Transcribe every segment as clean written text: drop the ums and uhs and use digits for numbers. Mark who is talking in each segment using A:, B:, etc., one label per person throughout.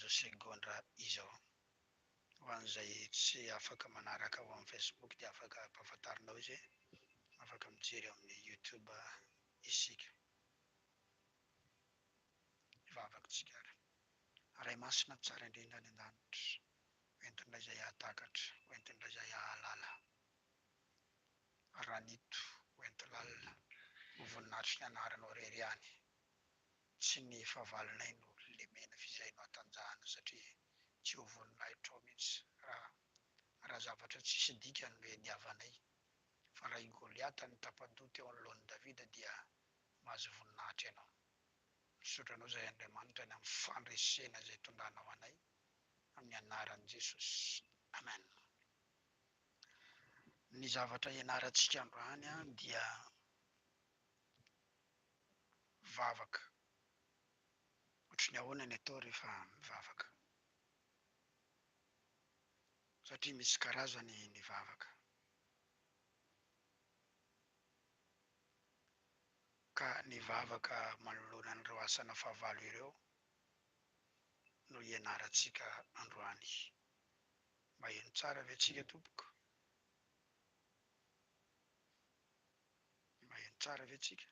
A: amin'izao segondra izao. Ho an'izay tsy afaka manaraka ao amin'ny Facebook dia afaka ampahafantarinao izy, afaka mijery ao amin'ny YouTube isika. Hivavaka isika ary. Ray Masina tsara indrindra any an-danitra, hoentinay izay hahatakatra, hoentinay izay hahalala. Ranito, hoento lalina, ho voninahitry ny anaranao irery ihany. Tsy ny fahavalonay no lemena f'izay no hatanjahana satria tsy ho voninahitrao mihitsy raha raha zavatra tsisy dikany no iadiavanay. Fa raha i Goliata nitapa-doha teo anoloan'i Davida dia mahazo voninahitra ianao. Misaotra anao izahay Andriamanitra ny amin'ny fandresena izay tondranao anay amin'ny anaran'i Jesosy. Amen. Ny zavatra ianarantsika androany dia vavaka. Ohatry ny ahoana ny atao rehefa mivavaka? Satria misy karazany ny vavaka. Ka ny vavaka manoloana an'ireo asana fahavalo ireo no ianarantsika androany. Maheno tsara ve tsika tompoko? Maheno tsara ve tsika?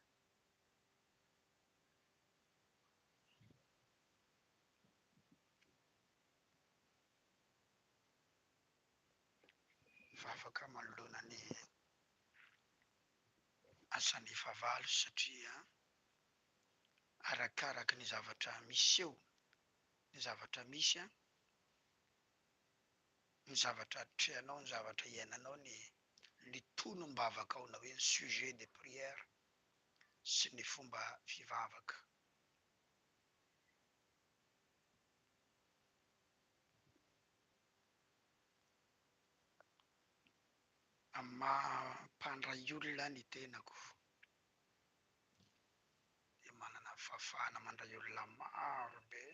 A: Vavaka manoloana ny asan'ny fahavalo satria arakaraky ny zavatra miseho, ny zavatra misy an, ny zavatra atrehanao, ny zavatra iainanao, ny ny tonom-bavakao na hoe ny sujet de prière sy ny fomba fivavaka. Amin'ny maha mpandray olona ny tenako dia manana fahafahana mandray olona maro be.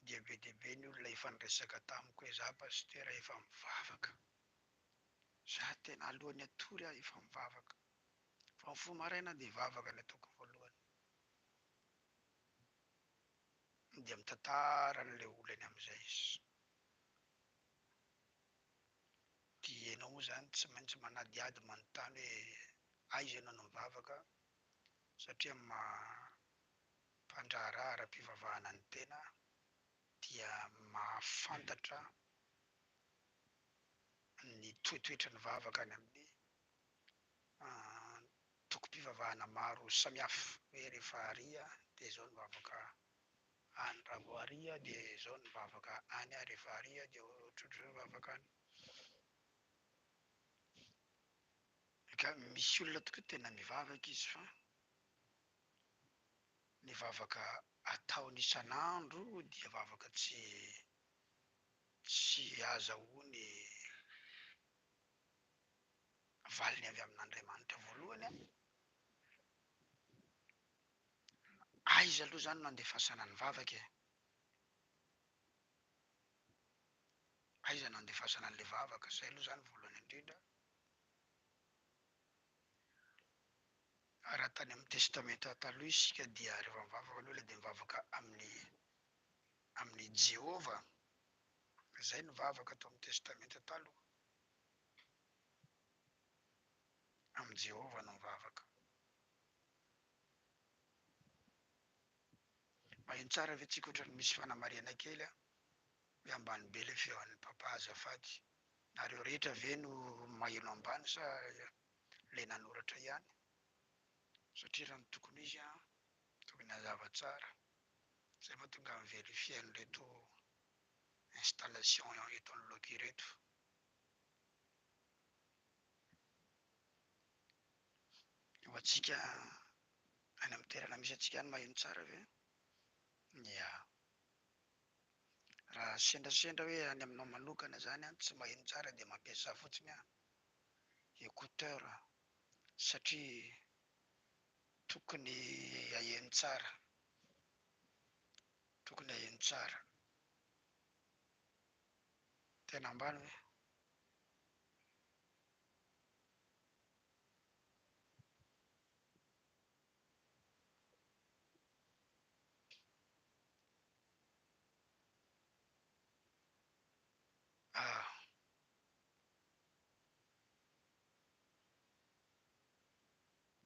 A: Dia be dia be ny olona efa niresaka tamiko hoe za pasitera efa mivavaka. Za tena alohan'ny hatory aho efa mivavaka. Vao mifoha maraina aho dia vavaka ny ataoko voalohany. Dia mitantara an'ilay olany amin'izay izy. Dia ianao moa izany tsy maintsy manadihady manontany hoe aiza ianao no mivavaka satria amin'ny maha mpandraharaha ara-pivavahana ny tena dia mahafantatra ny toetoetry ny vavaka any amin'ny antokom-pivavahana maro samihafa hoe rehefa ary dia izao ny vavaka any raha vao ary dia izao ny vavaka any rehefa ary dia ohatrohatr'izao ny vavaka any. Ka misy olona tokoa tena mivavaka izy fa ny vavaka ataony isan'andro dia vavaka tsy tsy azahoany valiny avy amin'Andriamanitra voalohany an! Aiza aloha izany no andefasana ny vavaka e? Aiza no andefasana an'ilay vavaka? Izay aloha izany voalohany indrindra. Raha tany amin'ny Testamenta Taloha isika dia rehefa mivavaka ny olona dia mivavaka amin'ny amin'i Jehovah. Izay no vavaka tao amin'ny Testamenta Taloha. Amin'i Jehovah no mivavaka. Maheno tsara ve tsika ohatran'ny misy fanamarihana kely an, hoe ambany be le feo an'i papa azafady. Nareo rehetra ve no maheno ambany sa le nanoratra ihany? Satria raha ny tokony ho izy an, tokony hazava tsara. Zay mahatonga mi-verifier an'ireto installation eto anoloako ireto. Ho antsika any amin'ny toerana misy antsika any maheno tsara ve? Ya. Raha sendrasendra hoe any aminao manokana zany an, tsy maheno tsara dia mampiasà fotsiny an écouteur satria tokony haheno tsara, tokony haheno tsara. Tena ambany ve?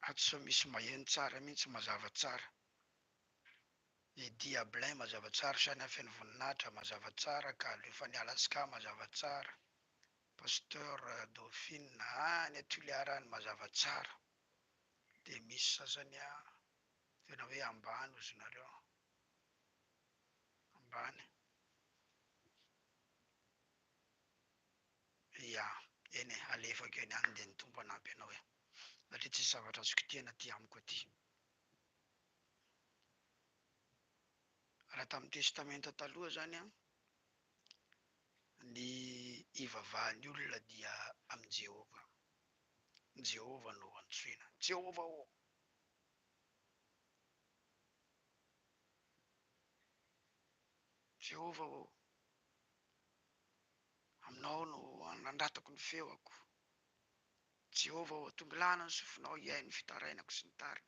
A: Ato sao misy maheno tsara mihitsy mazava tsara. Eddy Ablin mazava tsara, Shania feno voninahitra mazava tsara, Kalo efa niala Alaska mazava tsara, Pasteur Dauphine any a Toliara any mazava tsara. Dia misy sasany a tena hoe ambany ozy nareo. Ambany. Ya, eny e, alefako eny ihany dia ny Tompo hanampy anao e. Satria tsisy zavatra azo kitihana aty amiko aty. Raha tamin'ny Testamenta Taloha izany an, ny hivavahan'ny olona dia amin'i Jehovah. Jehovah no antsoina. Jehovah ô! Jehovah ô! Aminao no anandratako ny feoko. Jehovah ô, tongilano ny sofinao hihaino ny fitarainako sy ny tariny.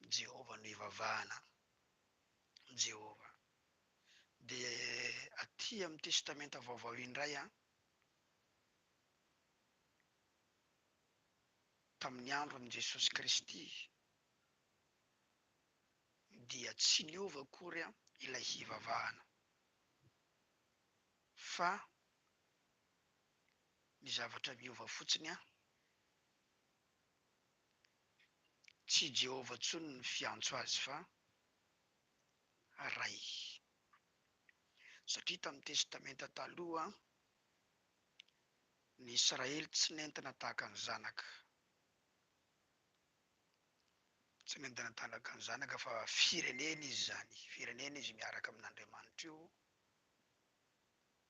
A: Jehovah no ivavahana. Jehovah. Dia aty amin'ny Testamenta Vaovao indray an, tamin'ny andron'i Jesosy Kristy dia tsy niova akory ilay hivavahana. Fa ny zavatra miova fotsiny an, tsy Jehovah intsony no fiantso azy fa Ray. Satria tamin'ny Testamenta Taloha, ny Israely tsy nentina tahaka ny zanaka. Tsy nentina tahaka ny zanaka fa firenena izy izany, firenena izy miaraka amin'Andriamanitra io.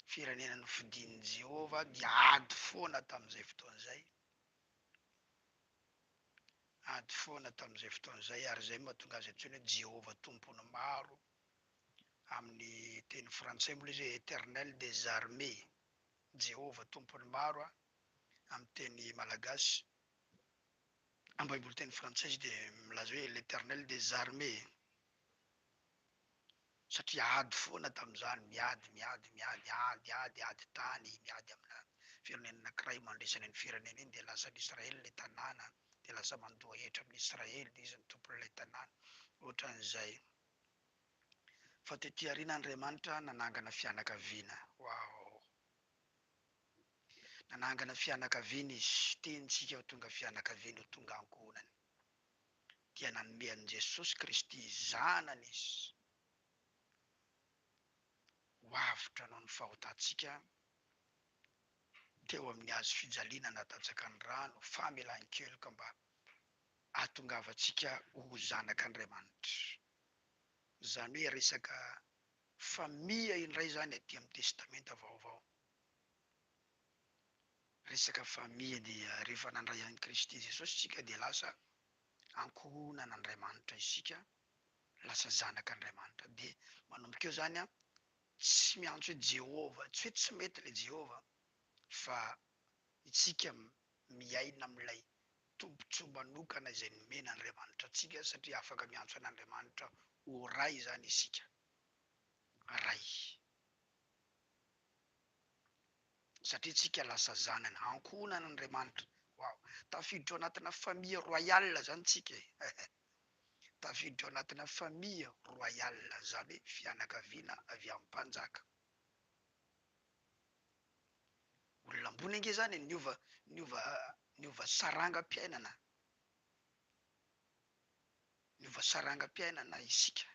A: Firenena nofidin'i Jehovah dia ady foana tamin'izay fotoana izay. Ady foana tamin'izay fotoana izay, ary izay no mahatonga azy antsoina hoe Jehovah Tompon'ny maro. Amin'ny teny frantsay moa ilay izy hoe Eternel des armées. Jehovah Tompon'ny maro, amin'ny teny malagasy. Amin'ny Baiboly teny frantsay izy dia milaza hoe L'Eternel des armées. Satria ady foana tamin'izany, miady, miady, miady, ady, ady, ady tany, miady amina firenena anankiray mandresy an'iny firenena iny, dia lasan'i Israely ilay tanàna, dia lasa mandoa hetra amin'i Israely, dia izy no tompon'ilay tanàna. Ohatran'izay. Fa tety aoriana Andriamanitra nanangana fianakaviana. Waouh! Nanangana fianakaviana Izy. Tiantsika ho tonga fianakaviany, ho tonga ankohonany. Dia nanome an'i Jesosy Kristy Zanany Izy ho avotra noho ny fahotantsika teo amin'ny hazo fijaliana nadatsaka ny rano famelan-keloka mba hahatongavantsika ho zanak'Andriamanitra. Izany hoe resaka famille indray izany aty amin'ny Testamenta Vaovao. Resaka famille dia rehefa nandray an'i Kristy Jesosy isika dia lasa ankohonan'Andriamanitra isika, lasa zanak'Andriamanitra. Dia manomboka eo izany an, tsy miantso hoe Jehovah, tsy hoe tsy mety ilay Jehovah fa isika miaina amin'ilay tombontsoa manokana izay nomen'Andriamanitra antsika satria afaka miantso an'Andriamanitra ho Ray izany isika. Ray. Satria tsika lasa zanany, ankohonana Andriamanitra. Waouh! Tafiditra ao anatina famille royale zany tsika e! Tafiditra ao anatina famille royale, zany hoe fianakaviana avy amin'ny mpanjaka. Olona ambony ange zany e, niova, niova, niova sarangam-piainana. Niova sarangam-piainana isika.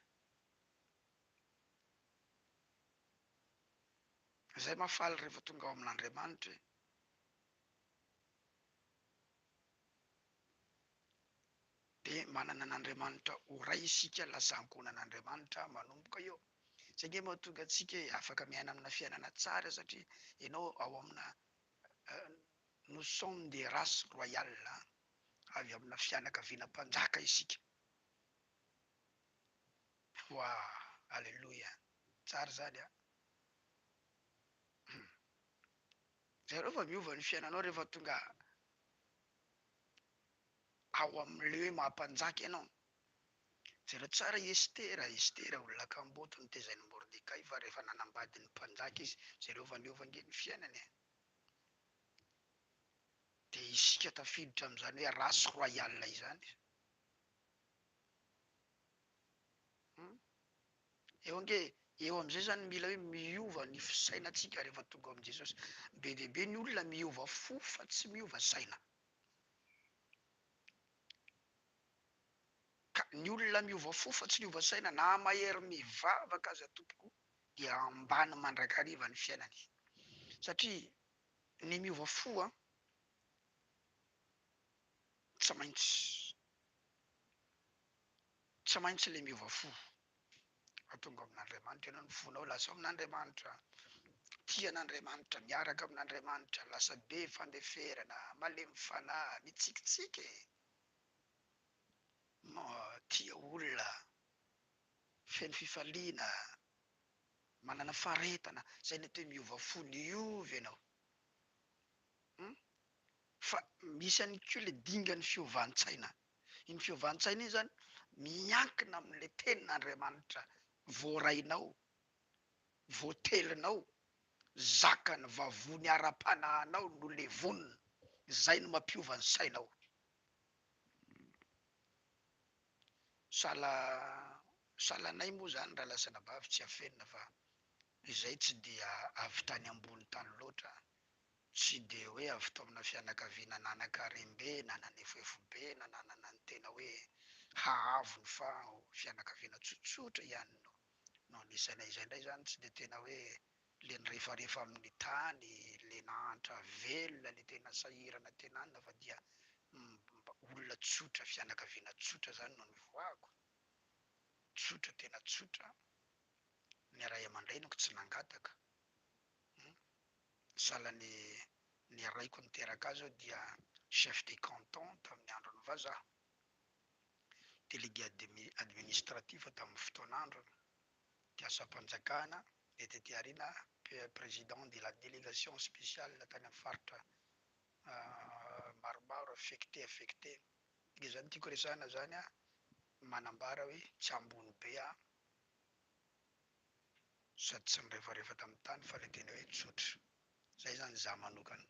A: Zay mahafaly rehefa tonga ao amin'Andriamanitra e. Dia manana an'Andriamanitra ho Ray isika, lasa ankohonan'Andriamanitra manomboka eo. Zay nge mahatonga antsika e, afaka miaina amina fiainana tsara satria ianao ao amina nous sommes des races royales, avy amina fianakaviana mpanjaka isika. Waah! Aleloia! Tsara izany an! Jereo fa miova ny fiainanao rehefa tonga ao amin'ilay hoe maha mpanjaka ianao. Jereo tsara i Estera, Estera olona kamboty notezain'i Mordekay fa rehefa nanambady ny mpanjaka izy, jereo fa niova ange ny fiainany e! Dia isika tafiditra amin'izany hoe race royale izany. Eo ange, eo amin'izay izany mila hoe miova ny fisainantsika rehefa tonga ao amin'i Jesosy. Be dia be ny olona miova fo fa tsy miova saina. Ka ny olona miova fo fa tsy miova saina na mahery mivavaka aza tompoko dia ambany mandrakariva ny fiainany. Satria ny miova fo an, tsy maintsy, tsy maintsy le miova fo. Fa tonga ao amin'Andriamanitra ianao, ny fonao lasa ao amin'Andriamanitra, tia an'Andriamanitra, miaraka amin'Andriamanitra, lasa be fandeferana, malemy fanahy, mitsikitsiky e! Tia olona, feno fifaliana, manana faharetana, izay ny atao hoe miova fo, niova ianao. Hum? Fa misy ihany koa ilay dingan'ny fiovan-tsaina. Iny fiovan-tsaina iny izany miankina amin'ilay tenin'Andriamanitra voarainao, voatelinao, zakan'ny vavony ara-panahinao no levonina, izay no mampiova ny sainao. Sahala sahala anay moa izany rahalahy sy anabavy tsy afenina fa izay tsy dia avy tany ambony tany loatra Tsy dia hoe avy tao amina fianakaviana nanan-karem-be na nanefoefo be na nanana ny tena hoe haavony fa fianakaviana tsotsotra ihany no no anisanay. Izay indray izany tsy dia tena hoe le nirefarefa amin'ny tany, le nahantra velona, le tena sahirana tena anona fa dia mba olona tsotra, fianakaviana tsotra izany no nivoahako. Tsotra tena tsotra, ny ray aman-dreniko tsy nangataka. Sahala ny ny raiko niteraka ahy zao dia chef de canton tamin'ny andron'ny vazaha, délégué administratif tamin'ny fotoan'androny, mpiasam-panjakana, dia tety aoriana président de la délégation spéciale tany amin'ny faritra maromaro affecté affecté. Dia izany tiako resahina zany an, manambara hoe tsy ambony be aho. Sady tsy nirefarefa tamin'ny tany fa ilay tena hoe tsotra. Izay izany izaho manokana.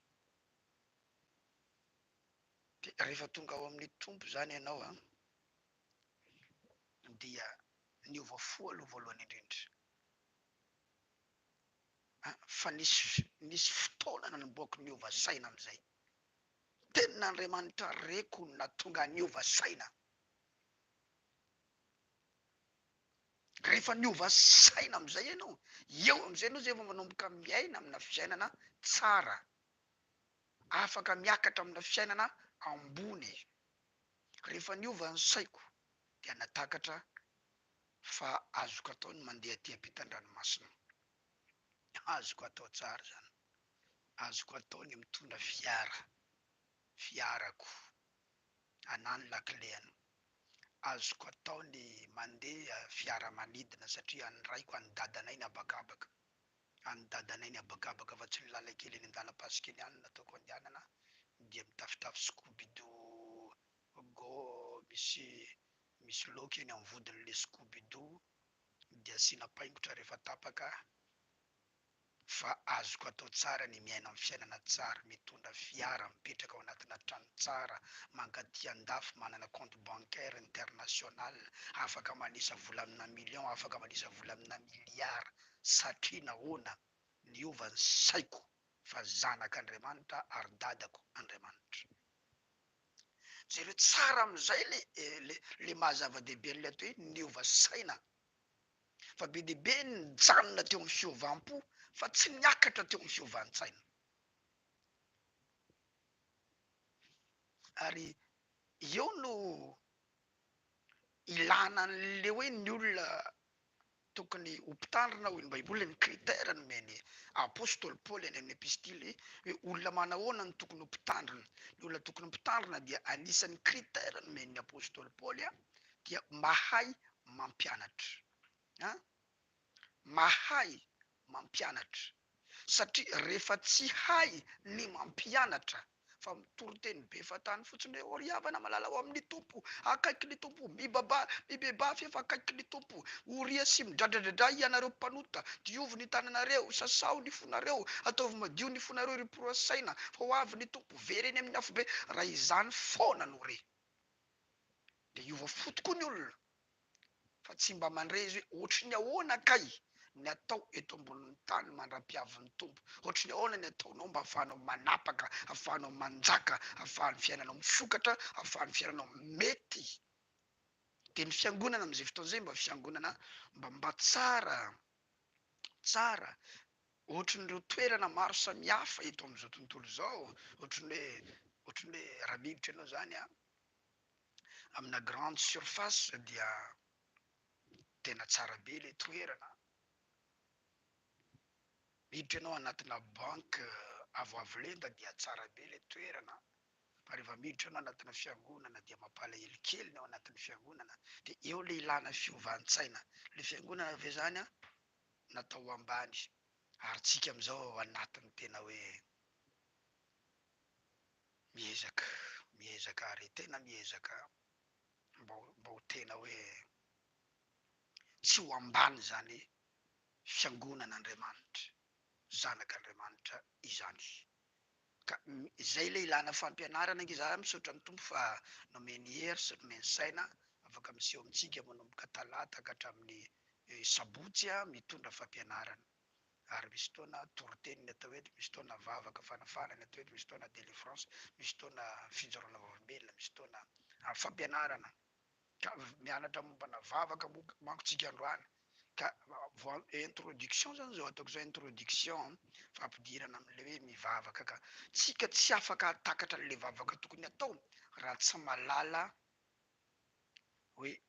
A: Dia rehefa tonga ao amin'ny Tompo izany ianao an, dia niova fo aloha voalohany indrindra. An, fa nisy nisy fotoana nanombohako niova saina amin'izay. Tenin'Andriamanitra reko no nahatonga ahy niova saina. Rehefa niova saina amin'izay ianao, eo amin'izay ianao izay vao manomboka miaina amina fiainana tsara, afaka miakatra amina fiainana ambony. Rehefa niova ny saiko dia natakatra fa azoko atao ny mandeha aty ampitan-dranomasina. Azoko atao tsara izany. Azoko atao ny mitondra fiara, fiarako. anah ny lakilehany. Azoko atao ny mandeha fiaramanidina satria an'ny raiko, an'ny dadanay ny habakabaka. An'ny dadanay ny habakabaka fa tsy ny lalan-kely eny an-dalam-pasika eny ihany no nataoko andehanana dia mitafitafy scoubidou go misy misy laoka eny amin'ny vodin'ilay scoubidou dia asiana paingotra rehefa tapaka fa azoko atao tsara ny miaina amin'ny fiainana tsara, mitondra fiara, mipetraka ao anatina trano tsara, mankaty andafy, manana compte bancaire international, afaka manisa vola amina millions, afaka manisa vola amina milliards, satria nahoana? Niova ny saiko fa zanak'Andriamanitra ary dadako Andriamanitra. Jereo tsara amin'izay le le le maha zava-dehibe an'ilay atao hoe niova saina. Fa be dia be ny nijanona teo amin'ny fiovam-po fa tsy niakatra teo amin'ny fiovan-tsaina. Ary eo no ilana an'ilay hoe ny olona tokony ho mpitandrina hoy ny Baiboly, ny critère nomen'i Apostoly Paoly any amin'ny epistily hoe olona manahoana no tokony ho mpitandrina. Ny olona tokony ho mpitandrina dia anisan'ny critère nomen'ny Apostoly Paoly dia mahay mampianatra an! Mahay mampianatra satria rehefa tsy hay ny mampianatra fa mitory teny be fahatany fotsiny hoe ô ry havana malala ao amin'ny Tompo, akaiky ny Tompo, mibabaha, mibebaha f'efa akaiky ny Tompo, oria sy midradradradra ianareo mpanota, diovy ny tananareo, sasaho ny fonareo, ataovy madio ny fonareo ry mpiroa saina fa ho avy ny Tompo, very eny amin'ny afobe, raha izany foana no re. Dia hiova fo tokoa ny olona. Fa tsy mba mandre izy hoe ohatry ny ahoana kay ny atao eto ambonin'ny tany mandra-piavin'ny Tompo? Ohatry ny ahoana ny ataonao mba ahafahanao manapaka, ahafahanao manjaka, ahafahan'ny fiainanao misokatra, ahafahan'ny fiainanao mety? Dia ny fiangonana amin'izay fotoana izay mba fiangonana mba mba tsara, tsara, ohatrin'ireo toerana maro samihafa eto amin'izao tontolo izao, ohatrin'ny hoe, ohatrin'ny hoe raha miditra ianao izany an, amina grande surface dia tena tsara be ilay toerana, miditra ianao anatina banque avoavo lenta dia tsara be ilay toerana, fa rehefa miditra ianao anatina fiangonana dia mampalahelo kely ny ao anatin'ny fiangonana, dia eo ilay ilana fiovan-tsaina, ilay fiangonana ve izany an natao ho ambany, ary tsika amin'izao ao anatin'ny tena hoe miezaka, miezaka ary tena miezaka mba ho mba ho tena hoe tsy ho ambany izany fiangonan'Andriamanitra, zanak'Andriamanitra izany. Ka izay ilay ilana fampianarana ange, za misaotra ny Tompo fa nomeny hery sy nomeny saina afaka miseho amintsika manomboka talata ka hatramin'ny sabotsy mitondra fampianarana. Ary misy fotoana toriteny ny atao eto, misy fotoana vavaka fanafahana ny atao eto, misy fotoana delivrance, misy fotoana fijoroana vavolombelona, misy fotoana fampianarana. Ka mianatra mombana vavaka moa manko tsika androany. Ka voa introduction zany zao ataoko zao introduction fampidirana amin'ilay hoe mivavaka ka. Tsika tsy afaka hahatakatra an'ilay vavaka tokony atao raha tsy mahalala hoe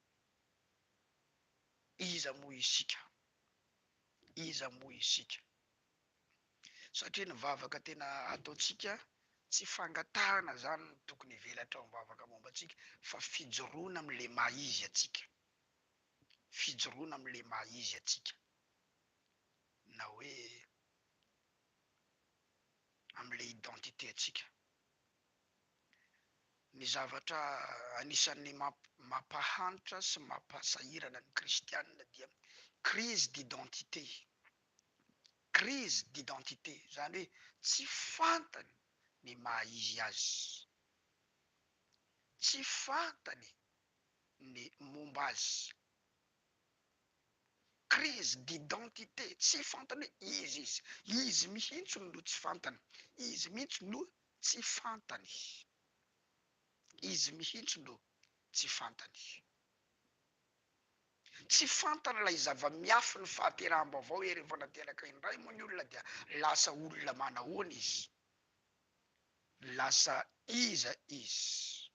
A: iza moa isika. Iza moa isika? Satria ny vavaka tena ataontsika tsy fangatahana izany no tokony hivelatra ao amin'ny vavaka momba antsika fa fijoroana amin'ilay maha izy antsika. Fijoroana amin'ilay maha izy antsika. Na hoe amin'ilay identité antsika. Ny zavatra anisan'ny mampahantra sy mampasahirana ny kristianina dia crise d'identité, crise d'identité, izany hoe tsy fantany ny maha izy azy, tsy fantany ny momba azy. Crise d'identité, tsy fantany hoe iza izy, izy mihitsy no tsy fantany, izy mihitsy no tsy fantany, izy mihitsy no tsy fantany. Tsy fantany ilay zava-miafin'ny fahateraham-baovao hoe rehefa nateraka indray moa ny olona dia lasa olona manahoana izy, lasa iza izy.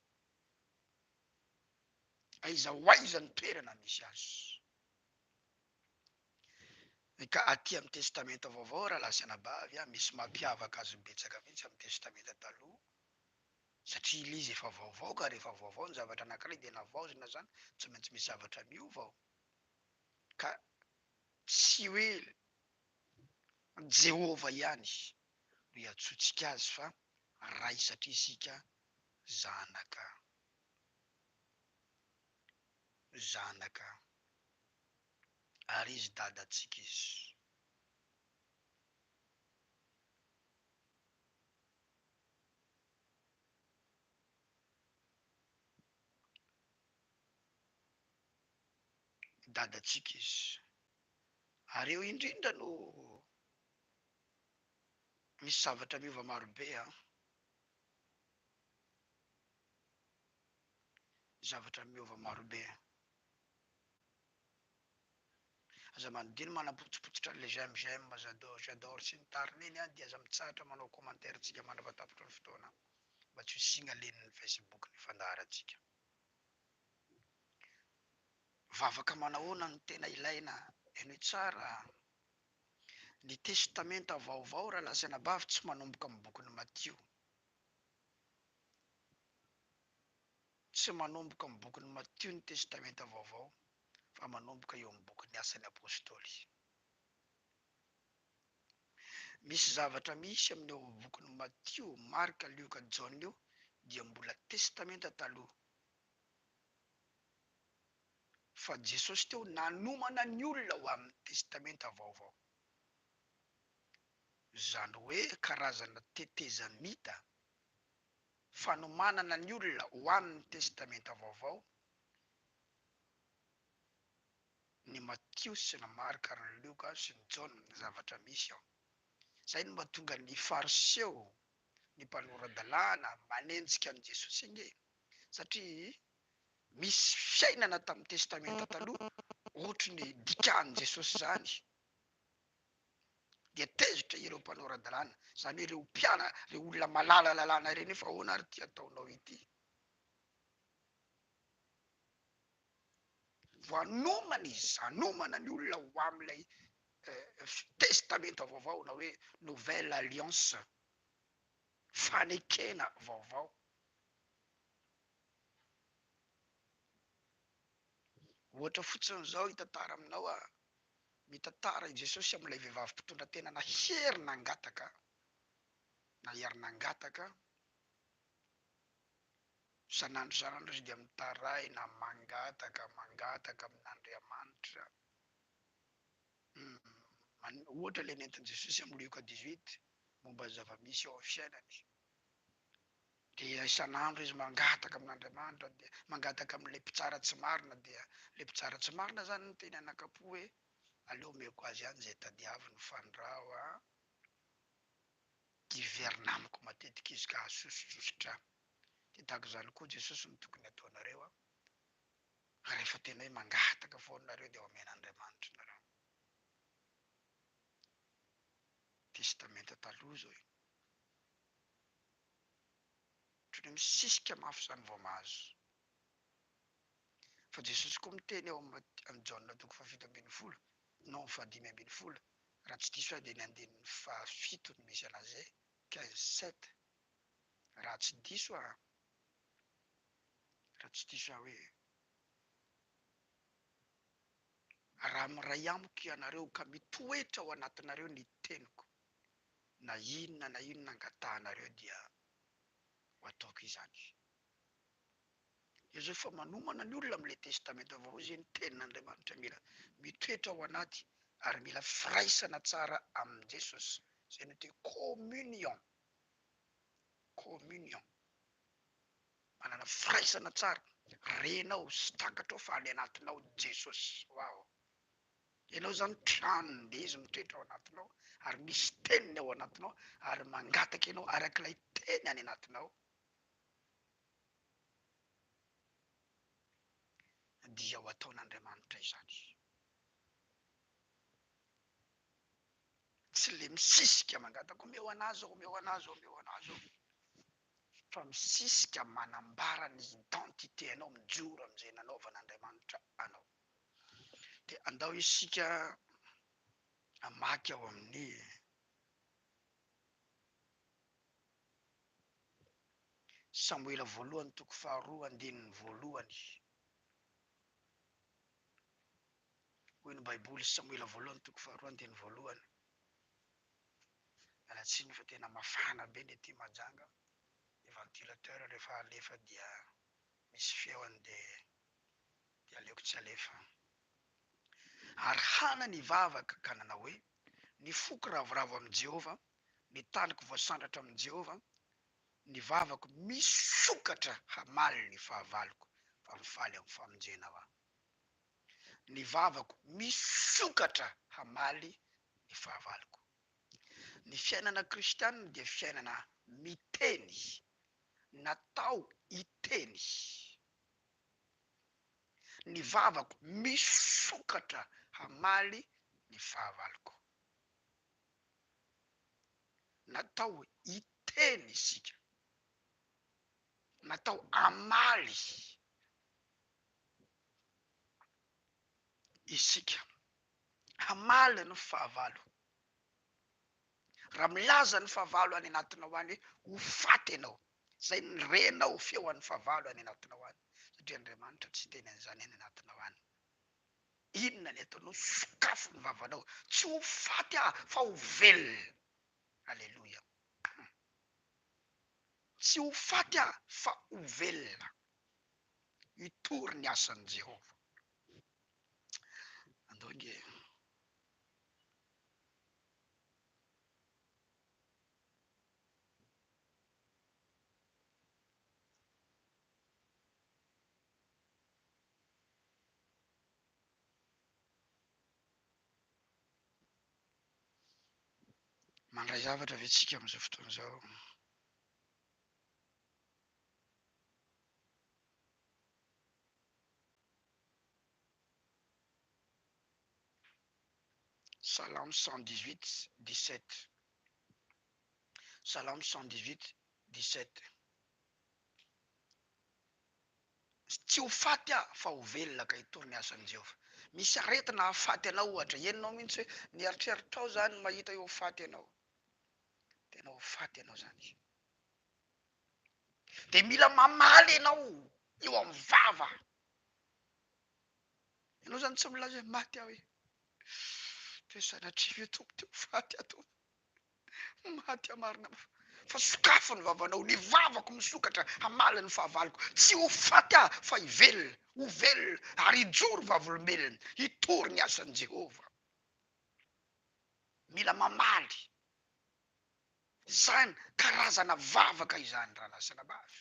A: Aiza ho aiza ny toerana misy azy? Ka aty amin'ny Testamenta Vaovao rahalahy sy anabavy a, misy mampiavaka azy betsaka mihitsy amin'ny Testamenta Taloha, satria ilay izy efa vaovao ka rehefa vaovao ny zavatra anankiray dia navaozina izany, tsy maintsy misy zavatra miova ao. Ka tsy hoe Jehovah ihany no iantsoantsika azy fa Ray satria isika zanaka. Zanaka. Ary izy dadantsika izy. Dadantsika izy. Ary eo indrindra no misy zavatra miova marobe an. Zavatra miova marobe. Aza manodino manapotsipotsitra an'ilay j'aime j'aime, j'adore j'adore sy ny tariny iny an, dia aza mitsahatra manao commentaire tsika mandra-patapitra ny fotoana mba tsy ho signalen'ny Facebook ny fandaharantsika. Vavaka manahoana no tena ilaina? Henoy tsara Ny Testamenta Vaovao rahalahy sy anabavy tsy manomboka amin'ny bokin'i Matio. Tsy manomboka amin'ny bokin'i Matio ny Testamenta Vaovao fa manomboka eo amin'ny bokin'ny Asan'ny Apostoly. Misy zavatra misy amin'io bokin'i Matio, Marka, Lioka, Jaona io dia mbola Testamenta Taloha. Fa Jesosy teo nanomana ny olona ho amin'ny Testamenta Vaovao. Izany hoe karazana tetezamita fanomanana ny olona ho amin'ny Testamenta Vaovao. Fanomanana ny olona ho amin'ny Testamenta Vaovao. Fanomanana ny olona ho amin'ny Testamenta Vaovao. Fanomanana ny olona ho amin'ny Testamenta Vaovao. Fanomanana ny olona ho amin'ny Testamenta Vaovao. Fanomanana ny olona ho amin'ny Testamenta Vaovao. Fanomanana ny olona ho amin'ny Testamenta Vaovao. ny Matio sy ny Marka ary ny Lioka sy ny Jaona ny zavatra misy ao. Izay no mahatonga ny Fariseo, ny mpanora-dalàna manenjika an'i Jesosy ange, satria misy fiainana tamin'ny Testamenta Taloha ohatry ny dikan'i Jesosy izany. Dia tezitra ireo mpanora-dalàna, izany hoe ireo mpiana, ireo olona malala lalàna ireny hoe fa ahoana ary ity ataonao ity? Voanomana izy, hanomana ny olona ho amin'ilay Testamenta Vaovao na hoe Nouvelle Alliance, fanekena vaovao. Ohatra fotsiny izao hitantara aminao aho, mitantara i Jesosy amin'ilay vehivavy mpitondra tena nahery nangataka, nahery nangataka, isan'andro isan'andro izy dia mitaraina, mangataka, mangataka amin'Andriamanitra. Ohatra ilay nentin'i Jesosy amin'ny Lioka 18 momba ny zava-misy eo amin'ny fiainany. Dia isan'andro izy mangataka amin'Andriamanitra, dia mangataka amin'ilay mpitsara tsy marina, dia ilay mpitsara tsy marina izany niteny anakapo hoe, aleo omeko azy ihany izay tadiaviny fandrao a, hiverina amiko matetika izy ka hahasosotrosotra ahy. Dia tahaka izany koa Jesosy no tokony hataonareo a, rehefa tena hoe mangataka foana nareo dia omen'Andriamanitra nareo. Testamenta taloha izao io. Ohatran'ny hoe misisika mafy izany vao mahazo. Fa Jesosy koa miteny ao amin'ny Jaona toko fahafito ambin'ny folo, non fahadimy ambin'ny folo, raha tsy diso aho dia ny andininy fahafito no misy an'azy zay, 15 7, raha tsy diso aho, raha tsy diso aho hoe, raha miray amiko ianareo ka mitoetra ao anatinareo ny teniko, na inona na inona angatahanareo dia ho ataoko izany. Eo zao efa manomana ny olona amin'ilay testamenta vaovao izay ny tenin'Andriamanitra mila mitoetra ao anaty ary mila firaisana tsara amin'i Jesosy. Izay no atao hoe communion. Communion. Manana firaisana tsara. Renao sy takatrao fa any anatinao Jesosy. Wow. Ianao izany tranony dia izy mitoetra ao anatinao ary misy teniny ao anatinao ary mangataka ianao arak'ilay teny any anatinao dia ho ataon'Andriamanitra izany. Tsy le misisika mangataka omeo anah zao, omeo anah zao, omeo anah zao fa misisika manambara ny identité anao mijoro amin'izay nanaovan'Andriamanitra anao. Dia andao isika hamaky ao amin'ny Samoela voalohany toko faharoa andininy voalohany. Hoy ny Baiboly, Samoela voalohany toko faharoa andininy voalohany. Miala tsiny fa tena mafana be ny aty Mahajanga. Ny ventilateur rehefa alefa dia misy feony dia dia aleoko tsy alefa. Ary Hana nivavaka ka nanao hoe, Ny foko ravoravo amin'i Jehovah, ny taniko voasandratra amin'i Jehovah, ny vavako misokatra hamaly ny fahavaloko, fa mifaly amin'ny famonjena aho. Ny vavako misokatra hamaly ny fahavaloko. Ny fiainana kristianina dia fiainana miteny, natao hiteny. Ny vavako misokatra hamaly ny fahavaloko. Natao hiteny isika. Natao hamaly isika. Hamaly ny fahavalo. Raha milaza ny fahavalo any anatinao any hoe ho faty ianao, Zay ny renao feo an'ny fahavalo any anatinao any satria Andriamanitra tsy hiteny an'izany any anatinao any. Inona ny ataonao? Sokafy ny vavanao. Tsy ho faty aho fa ho velona. Aleloia. Tsy ho faty aho fa ho velona. Hitory ny asan'i Jehovah. Andao ange. Hiray zavatra ve tsika amin'izao fotoana izao? Salamo 118, 17. Salamo 118, 17. Tsy ho faty aho fa ho velona ka hitory ny asan'i Jehovah. Misy aretina hahafaty anao ohatra. Henonao mihitsy hoe ny eritreritrao izany mahita hoe ho faty ianao. Tena ho faty ianao izany. Dia mila mamaly ianao eo amin'ny vava. Ianao izany tsy milaza hoe maty aho e. Dia sanatria ve Tompo te ho faty aho Tompo. Maty aho marina fa sokafy ny vavanao, ny vavako misokatra hamaly ny fahavaloko. Tsy ho faty aho fa hivelona, ho velona ary hijoro vavolombelona, hitory ny asan'i Jehovah. Mila mamaly izany karazana vavaka izany rahalahy sy anabavy.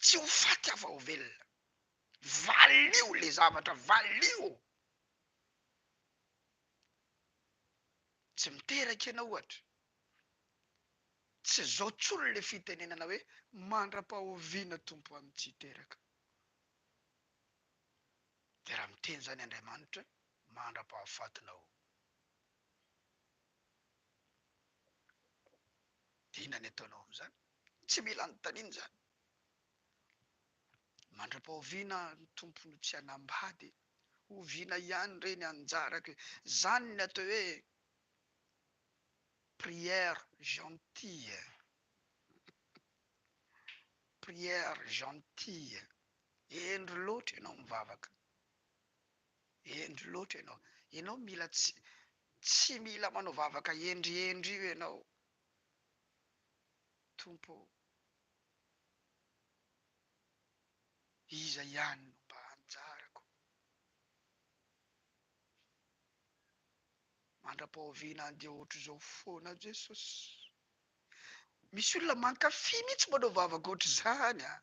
A: Tsy ho faty aho fa ho velona. Valio le zavatra, valio. Tsy miteraka ianao ohatra. Tsy zao tsony le fitenenana hoe mandra-pahoviana Tompo aho no tsy hiteraka. Dia raha miteny zany Andriamanitra mandra-pahafatinao. Dia inona ny ataonao amin'izany? Tsy mila anontaniana izany. Mandra-pahoviana ny Tompo no tsy hanambady e? Oviana ihany re ny anjarako e? Zany ny atao hoe prière gentille. Prière gentille. Hendry loatra ianao mivavaka. Hendry loatra ianao. Ianao mila tsy tsy mila manao vavaka hendrihendry io ianao. Tompo ô. Iza ihany no mba anjarako? Mandra-pahoviana andeha ohatr'izao foana Jesosy? Misy olona mankafy mihitsy manao vavaka ohatr'izany a!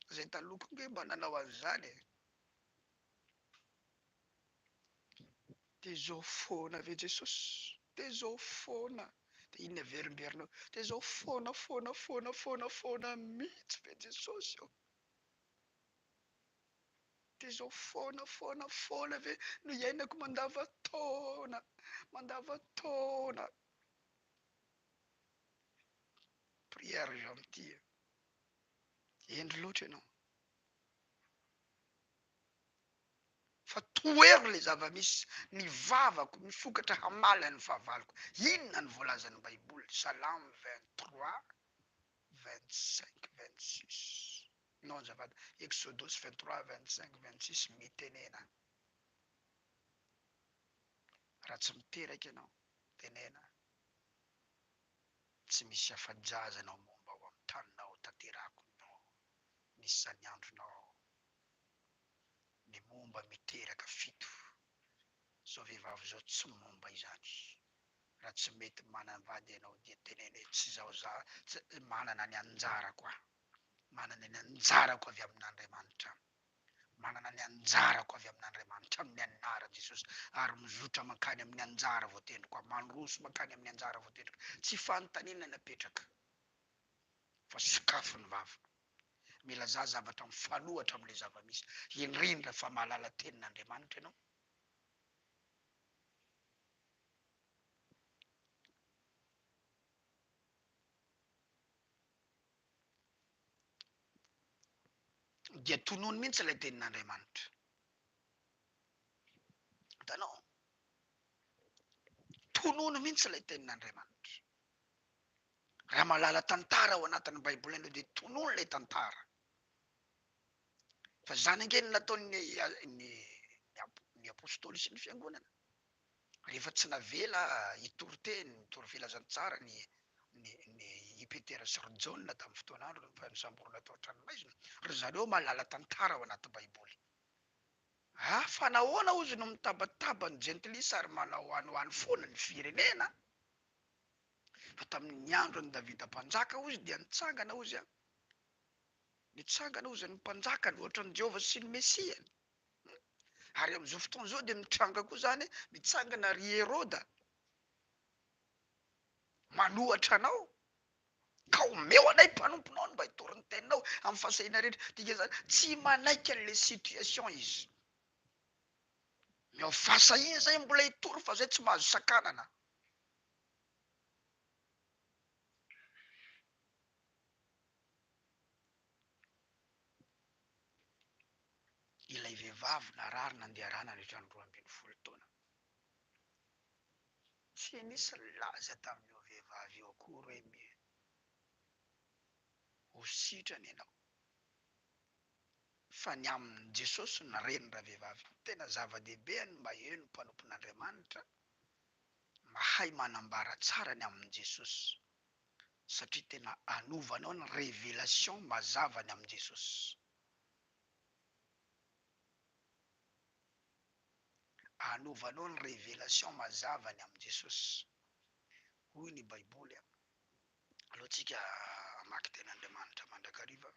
A: Izay taloha koa nge mba nanao an'izany e! Dia izao foana ve Jesosy? Dia izao foana? Dia inona averimberinao? Dia izao foana foana foana foana foana mihitsy ve Jesosy ô? Dia izao foana foana foana ve no iainako mandavantaona mandavantaona? Prière gentille. Hendry loatra ianao. Fa tohero ilay zava-misy, ny vavako misokatra hamaly an'ny fahavaloko. Inona no voalazan'ny Baiboly? Salamo 23, 25, 26. Non azafady, Exodosy 23, 25, 26, mitenena. Raha tsy miteraka ianao, tenena. Tsy misy afa-jaza ianao momba ao amin'ny taninao, tanterako ny isan'ny andronao. Ny momba miteraka fito. Zao vehivavy zao tsy momba izany. Raha tsy mety manambady ianao dia teneno hoe tsy zao za tsy manana ny anjarako aho. Manana ny anjarako avy amin'Andriamanitra aho. Manana ny anjarako avy amin'Andriamanitra amin'ny anaran'i Jesosy ary mizotra mankany amin'ny anjara voatendriko aho. Mandroso mankany amin'ny anjara voatendriko. Tsy fanontaniana napetraka fa sokafy ny vava. Milazà zavatra mifanohitra amin'ilay zava-misy, indrindra fa mahalala tenin'Andriamanitra ianao. Dia tonony mihitsy ilay tenin'Andriamanitra. Hitanao? Tonony mihitsy ilay tenin'Andriamanitra. Raha mahalala tantara ao anatin'ny baiboly ianao dia tonony ilay tantara. Fa izany ange no nataon'ny ny ny apostoly sy ny fiangonana. Rehefa tsy navela hitory teny, nitory filazantsara ny ny ny i Petera sy ry Jaona tamin'ny fotoan'androny fa nosamborina tao an-tranomaizina, ry zareo mahalala tantara ao anaty baiboly. Ah fa nahoana hozy no mitabataba ny jentilisa ary manao any ho any foana ny firenena? Fa tamin' ny andron' i Davida mpanjaka, hozy, dia nitsangana, hozy, an, nitsangana, hozy, ny mpanjakany, hoatran' i Jehovah sy ny Mesiany. Ary amin'izao fotoana izao dia mitranga koa izany, mitsangana ry Heroda manohatra anao, ka omeo anay mpanomponao ny mba hitory ny teninao amin'ny fahasahiana rehetra. Dikan'izany, tsy manaiky an'ilay situation izy. Omeo fahasahiana izay mbola hitory fa izay tsy mahazo sakanana. Ilay vehivavy narary nandeha rà nandritra ny 12 taona. Tsy nisy nilaza tamin'io vehivavy io akory hoe ho sitrana ianao. Fa ny amin'i Jesosy no reny ravehivavy. Tena zava-dehibe ny maheno mpanompon'Andriamanitra mahay manambara tsara ny amin'i Jesosy. Satria tena anovanao ny révélation mazava ny amin'i Jesosy. Anovanao ny révélation mazava ny amin'i Jesosy. Hoy ny Baiboly, aleo tsika hamaky tenin'Andriamanitra mandrakariva.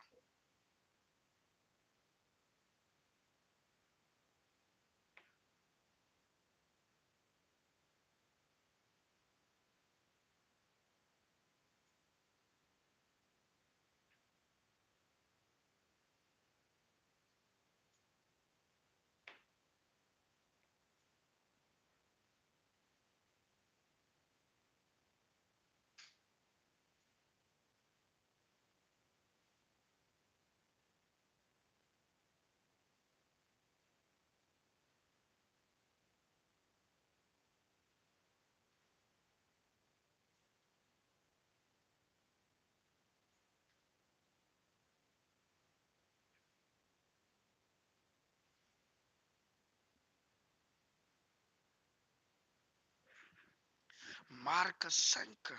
A: Marc cinq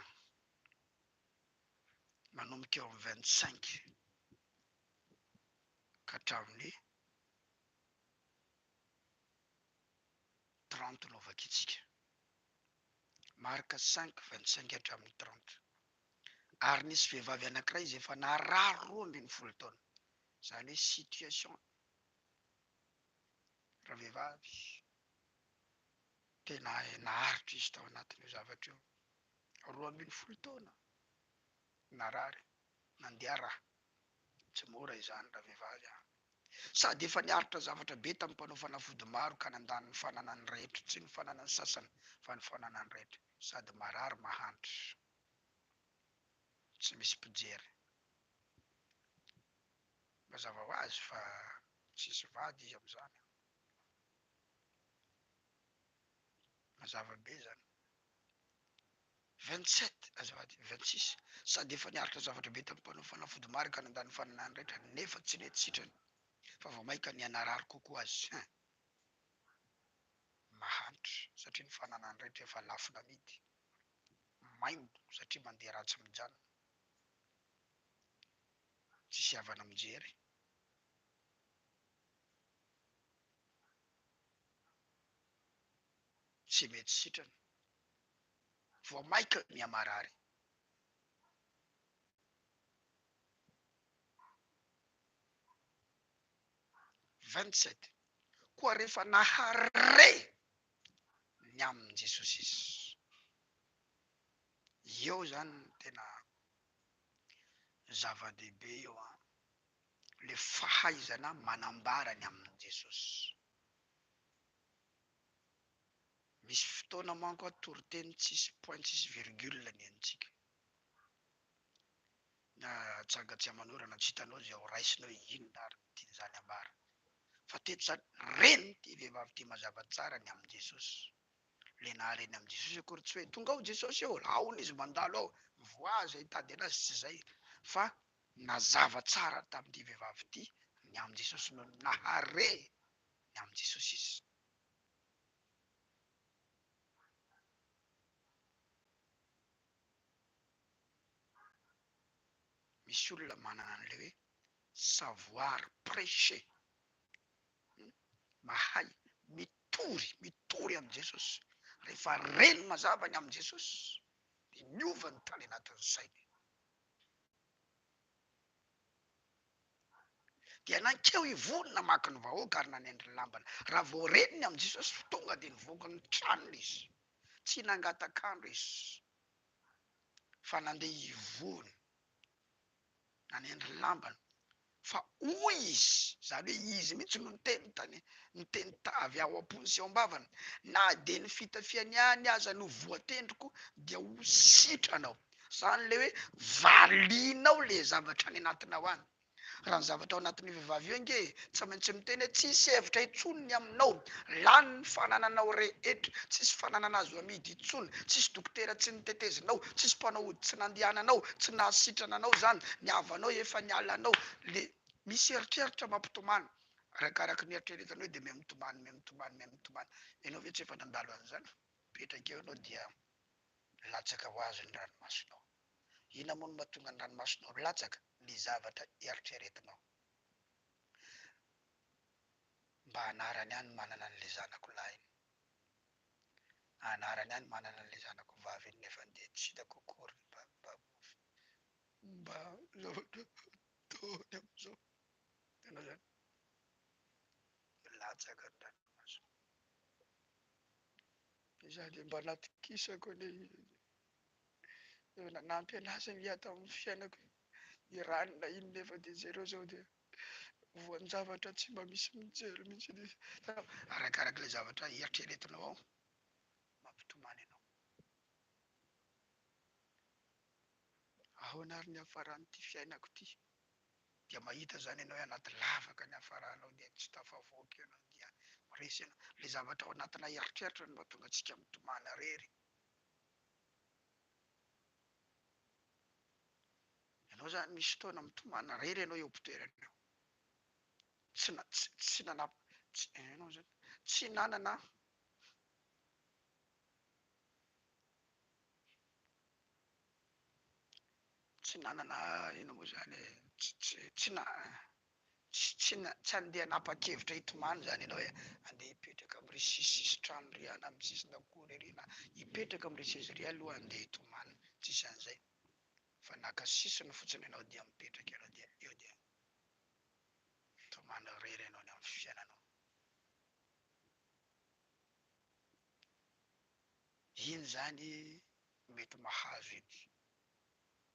A: manomboka eo amin'ny 25 ka hatramin'ny 30 no vakintsika. Marc cinq, 25 hatramin'ny 30. Ary nisy vehivavy anankiray izay efa narary 12 taona. Izany hoe situation ravehivavy tena naharitra izy tao anatin'io zavatra io. 12 taona narary, nandeha rà. Tsy mora izany ravehivavy a. Sady efa niaritra zavatra be tamin'ny mpanao fanafody maro ka nandany ny fananany rehetra, tsy ny fananany sasany fa ny fananany rehetra, sady marary mahantra, tsy misy mpijery. Mazava ho azy fa tsisy vady izy amin'izany. Mazava be izany. 27, azafady, 26, sady efa niaritra zavatra be tamin'ny mpanao fanafody maro ka nandany fananany rehetra nefa tsy nety sitrany fa vao mainka nihanarary kokoa azy. Hein! Mahantra satria ny fananany rehetra efa lafo namidy. Maimbo satria mandeha ratsy mijanona. Tsisy havana mijery. Tsy mety sitrana. Vao maika mihamarary. 27 Koa rehefa nahare ny amin'i Jesosy izy. Eo izany no tena zava-dehibe eo an, le fahaizana manambara ny amin'i Jesosy. Misy fotoana manko a toriteny tsisy point tsisy virgule ny antsika. Na atsanga tsy aman'orana tsy hitanao izay ho raisina hoe inona ary no tian'izany ambara. Fa teto izany ren'ity vehivavy ity mazava tsara ny amin'i Jesosy. Le nahareny amin'i Jesosy akory tsy hoe tonga ao Jesosy eo, aona izy mandalo ao, mivoaha hitady anazy tsy izay fa nazava tsara tamin'ity vehivavy ity ny amin'i Jesosy no nahare ny amin'i Jesosy izy. Misy olona manana an'ilay hoe savoir prêcher, mahay mitory, mitory amin'i Jesosy. Rehefa reny mazava ny amin'i Jesosy dia miova ny tany anatin'ny sainy. Dia nankeo ivoho namaky ny vahoaka ary nanendry ny lambany. Raha vao reniny amin'i Jesosy, tonga dia nivoaka ny tranony izy. Tsy nangatak'andro izy, fa nandeha ivohony, nanendry ny lambany. Fa hoy izy, izany hoe izy mihitsy no niteny tany, niteny avy ao am-pony sy ao am-bavany, Na dia ny fitafiany ihany aza no voatendriko dia ho sitranao. Izany ilay hoe valianao ilay zavatra any anatinao any. Raha ny zavatra ao anatin'io vehivavy io ange e, tsy maintsy miteny hoe tsisy hevitra intsony ny aminao, lany ny fanananao rehetra, tsisy fananana azo amidy intsony, tsisy dokotera tsy nitetezinao, tsisy mpanao ody tsy nandehananao, tsy nahasitrana anao izany, ny havanao efa niala anao, le misy eritreritra mampitomany, arakaraky ny eritreretanao io dia mihamitomany, mihamitomany, mihamitomany, ianao ve tsy efa nandalo an'izany? Mipetraka eo ianao dia latsaka ho azy ny ranomasonao. Inona moa no mahatonga ny ranomasonao milatsaka? Ny zavatra eritreretinao. Mba anarany ihany manana an'ilay zanako lahy iny. Anarany ihany manana an'ilay zanako vavy iny nefa dia tsy hitako akory mba mba mba zavatra ataony amin'izao. Hitanao izany? Milatsaka ny ranomaso. Izaho dia mba natokisako anie izy. Efa nanampy anazy ange aho tamin'ny fiainako i ranona iny nefa dia jereo zao dia voan-javatra tsy mba misy mijery mihitsy izy. Arakaraka ilay zavatra eritreretinao ao mampitomany anao. Ahoana ary ny hiafaran'ity fiainako ity? Dia mahita izany ianao hoe anaty lavaka ny hiafaranao dia tsy tafavoaka ianao dia resy ianao. Ilay zavatra ao anatina eritreritra no mahatonga antsika mitomany irery. Ianao zany misy fotoana mitomany irery ianao eo am-pitoerana eo. Tsy na- tsy tsy nanap- tsy ianao zany tsy nanana tsy nanana inona moa zany e, tsy tsy tsy na- Tsy tsy tsy handeha hanapa-kevitra hitomany izany ianao hoe andeha hipetraka amin'ry sisisisin-trano ry na amin'ny sisin-dakory ery na hipetraka amin'ry seza ery aloha andeha hitomany. Tsisy an'izay. Fa naka sisiny fotsiny ianao dia mipetraka ianao dia eo dia mitomany irery ianao ny amin'ny fiainanao. Iny izany mety mahazo iny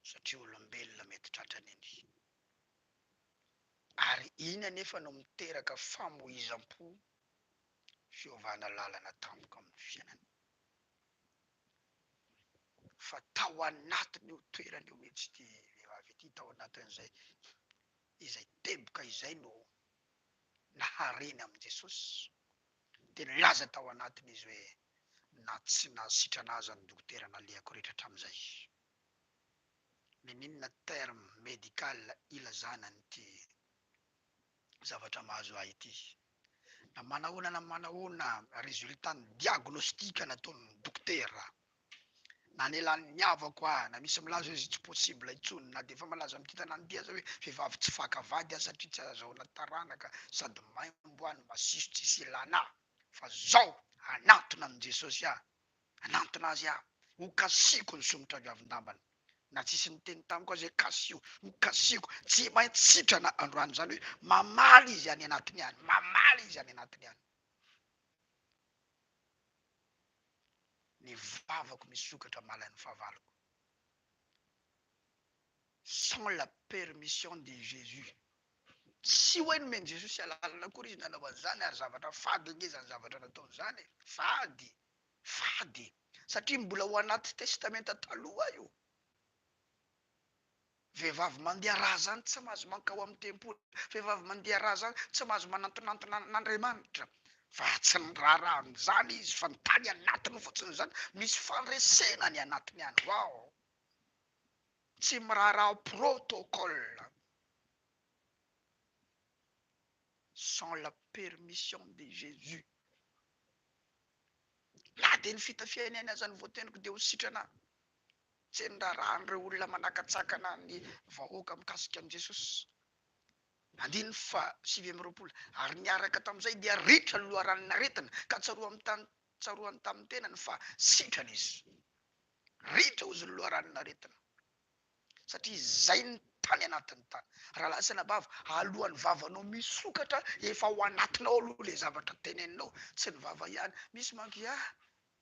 A: satria olombelona mety tratran'iny. Ary iny anefa no miteraka famoizam-po, fiovana lalana tampoka amin'ny fiainana. Fa tao anatin'io toerana io mihitsy ity vehivavy ity, tao anatin'izay izay teboka izay no nahareny amin'i Jesosy, dia nilaza tao anatiny izy hoe, na tsy nahasitrana aza ny dokotera nalehako rehetra hatramin'izay. N'inon'inona terme médical ilazana an'ity zavatra mahazo ahy ity, na manahoana na manahoana résultat ny diagnostic nataon'ny dokotera, na nelan'ny havako ahy, na misy milaza hoe izy tsy possible intsony, na dia efa malaza amin'ity tanàna ity aza hoe vehivavy tsy faka vady aho satria tsy azahoana taranaka sady maimbo aho no masiso tsisy ilana ahy, fa zao hanantona an'i Jesosy aho Hanantona azy aho, ho kasihiko ny somotra avy avin-dambany. Na tsisy niteny tamiko aza hoe kasiho, ho kasihiko, tsy maintsy sitrana androany. Izany hoe mamaly izy any anatiny any, mamaly izy any anatiny any. Ny vavako misokatra malain'ny fahavaloko. Sans la permission de Jésus. Tsy hoe nomen'i Jesosy alalana akory izy nanao an'izany ary zavatra fady ange izany zavatra nataony izany e! Fady! Fady! Satria mbola ao anaty testamenta taloha io. Vehivavy mandeha rà izany tsy mahazo mankao amin'ny tempoly. Vehivavy mandeha rà izany tsy mahazo manantonantona an'Andriamanitra. Fa tsy niraharaha an'izany izy fa ny tany anatiny fotsiny izany. Misy fandresena any anatiny any. Waouh! Tsy miraharaha protocole. Sans la permission de Jésus. Na dia ny fitafiany ihany aza no voateniko dia ho sitrana aho. Tsy niraharahan'ireo olona manakatsakana ny vahoaka mikasika an'i Jesosy. Andininy faha 29, Ary niaraka tamin'izay dia ritra ny loharanon'aretina, ka tsaroany tsaroany tamin'ny tenany fa sitrana izy. Ritra hozy ny loharanon'aretina. Satria izay ny. Tany anatiny tany. Rahalahy sy anabavy, alohan'ny vavanao misokatra, efa ao anatinao aloha ilay zavatra teneninao, tsy ny vava ihany. Misy manko ah,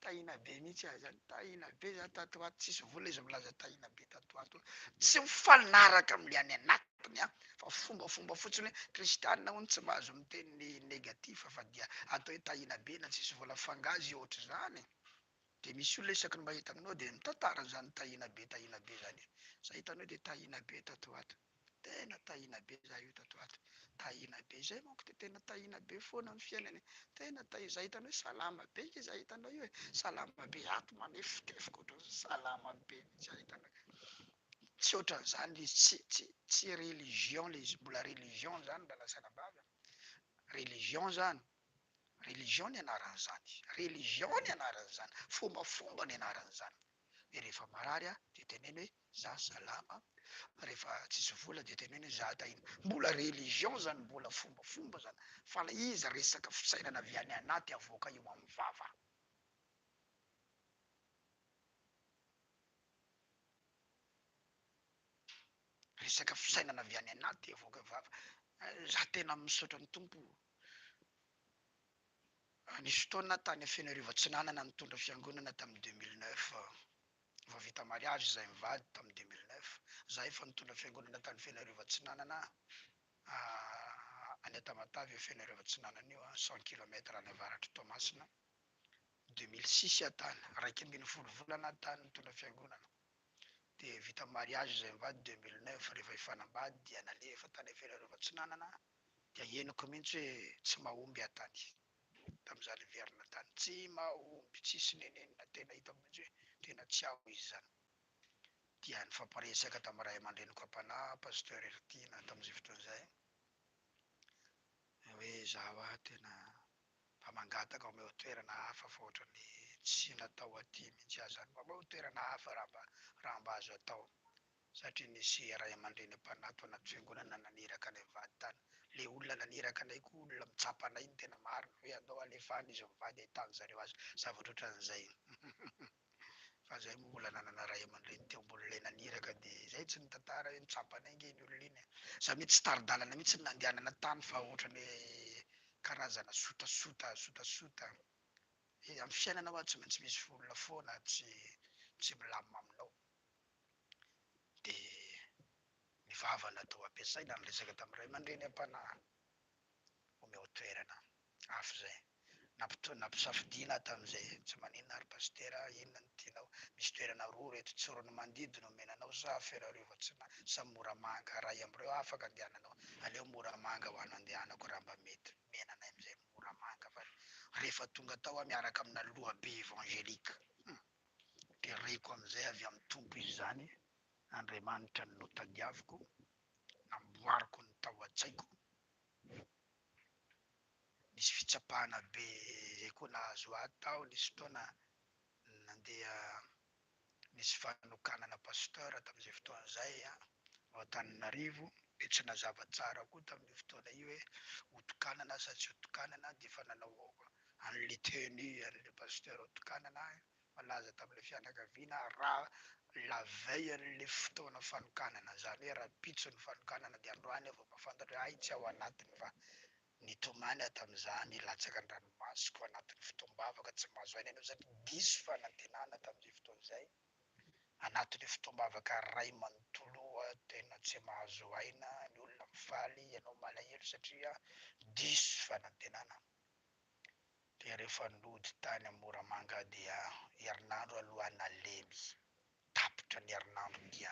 A: tahiana be mihitsy aho zany, tahiana be za tato ho ato, tsisy vola izy milaza tahiana be tato ho ato. Tsy mifanaraka amin'ilay any anatiny an, fa fombafomba fotsiny hoe kristianina hono tsy mahazo miteny ny negatif fa dia atao hoe tahiana be na tsisy vola f'angaha ohatr'izany. Dia misy olona isaky ny mahita aminao dia mitantara an'izany tahiana be tahiana be izany e. Za hitanao dia tahiana be tato ho ato. Tena tahiana be za io tato ho ato. Tahiana be. Izay manko dia tena tahiana be foana amin'ny fiainana e. Tena tahiana. Za hitanao hoe salama be nge za hitanao io e. Salama be ato manefotefoka ohatran'ny salama be mihitsy za hitanao. Tsy ohatran'izany ilay izy. Tsy tsy tsy religion ilay izy. Mbola religion izany raha lasa anabavy a. Religion izany. Religion ny anaran'izany. Religion ny anaran'izany. Fombafomba ny anaran'izany. Dia rehefa marary aho dia teneno hoe za salama, rehefa tsisy vola dia teneno hoe za tahiana. Mbola religion zany, mbola fombafomba zany. Fa ilay izy resaka fisainana avy any anaty avoaka eo amin'ny vava. Resaka fisainana avy any anaty avoaka eo vava. Za tena misaotra ny Tompo. Nisy fotoana aho tany Fenoarivo Atsinanana nitondra fiangonana tamin'ny 2009. Vao vita mariage izahay mivady tamin'ny 2009. Izaho efa nitondra fiangonana tany Fenoarivo Atsinanana, any Tamatave io Fenoarivo Atsinanana io, 100 kilomètre any avaratr'i Toamasina. 2006 aho tany, 11 volana aho tany nitondra fiangonana. Dia vita mariage izahay mivady 2009, rehefa hifanambady dia nalefa tany Fenoarivo Atsinanana. Dia henoko mihitsy hoe tsy mahomby aho tany, tamin'izaho niverina tany. Tsy mahomby, tsisy nenenina, tena hitako mihitsy hoe tena tsy ao izy izany. Dia nifampiresaka tamin'ny ray aman-dreniko am-panahy, Pasteur Heritiana tamin'izay fotoana izay, hoe izaho aho tena mba mangataka omeo toerana hafa fa ohatran'ny tsy natao aty mihitsy aho izany. Mba omeo toerana hafa raha mba raha mba azo atao. Satria nisy ray aman-dreny mpanahy tao anaty fiangonana naniraka anay mivady tany. Le olona naniraka anay koa olona mitsapa anay ny tena marina hoe andao alefa any izy mivady ahitan zareo azy. Zavatra ohatran'izay. Fa zay moa mbola nanana ray aman-dreny teo ambony ilay naniraka de zay tsy nitantara hoe nitsapa anay nge iny olona iny e. Za mihitsy tsy tari-dalana mihitsy ny nandehanana tany fa ohatran'ny hoe karazana sotasota sotasota. E, amin'ny fiainana hoa tsy maintsy misy olona foana tsy tsy milamina aminao. Dia ny vava natao ampiasaina niresaka tamin'ny ray aman-dreny am-panahy, omeo toerana hafa izay. Nampisafidiana aho tamin'izay, tsy maninona ary pasitera, inona no tianao, misy toerana roa ireto, Tsiroanomandidy no omena anao sa Fenoarivo Atsinanana sa Moramanga, iray amin'ireo afaka andehananao, aleo Moramanga ho ano andehanako raha mba mety, omena anay amin'izay Moramanga fa rehefa tonga tao aho miaraka amina lohabe évangélique. Hum. Dia reko amin'izay avy amin'ny Tompo izany, Andriamanitra no notadiaviko, namboariko ny tao an-tsaiko. Nisy fitsapana be izay koa nahazo ahy tao, nisy fotoana nandeha nisy fanokanana pasteur tamin'izay fotoana izay ao Antananarivo, dia tsy nazava tsara koa tamin'io fotoana io hoe hotokanana sa tsy hotokanana, dia efa nanao an'ilay tenue an'ilay pasteur hotokanana aho, Malaza tamin'ilay fianakaviana raha la veille an'ilay fotoana fanokanana, izany hoe rahampitso ny fanokanana dia androany aho vao mahafantatra hoe hay tsy ao anatiny fa nitomany aho tamin'izany, nilatsaka ny ranomasoko anatin'ny fotoam-bavaka, tsy mahazo aina ianao satria diso fanantenana tamin'izay fotoana izay, anatin'io fotoam-bavaka ray manontolo io tena tsy mahazo aina, ny olona mifaly, ianao malahelo satria diso fanantenana. Dia rehefa nody tany Moramanga dia herinandro aloha nalemy, tapitra ny herinandro dia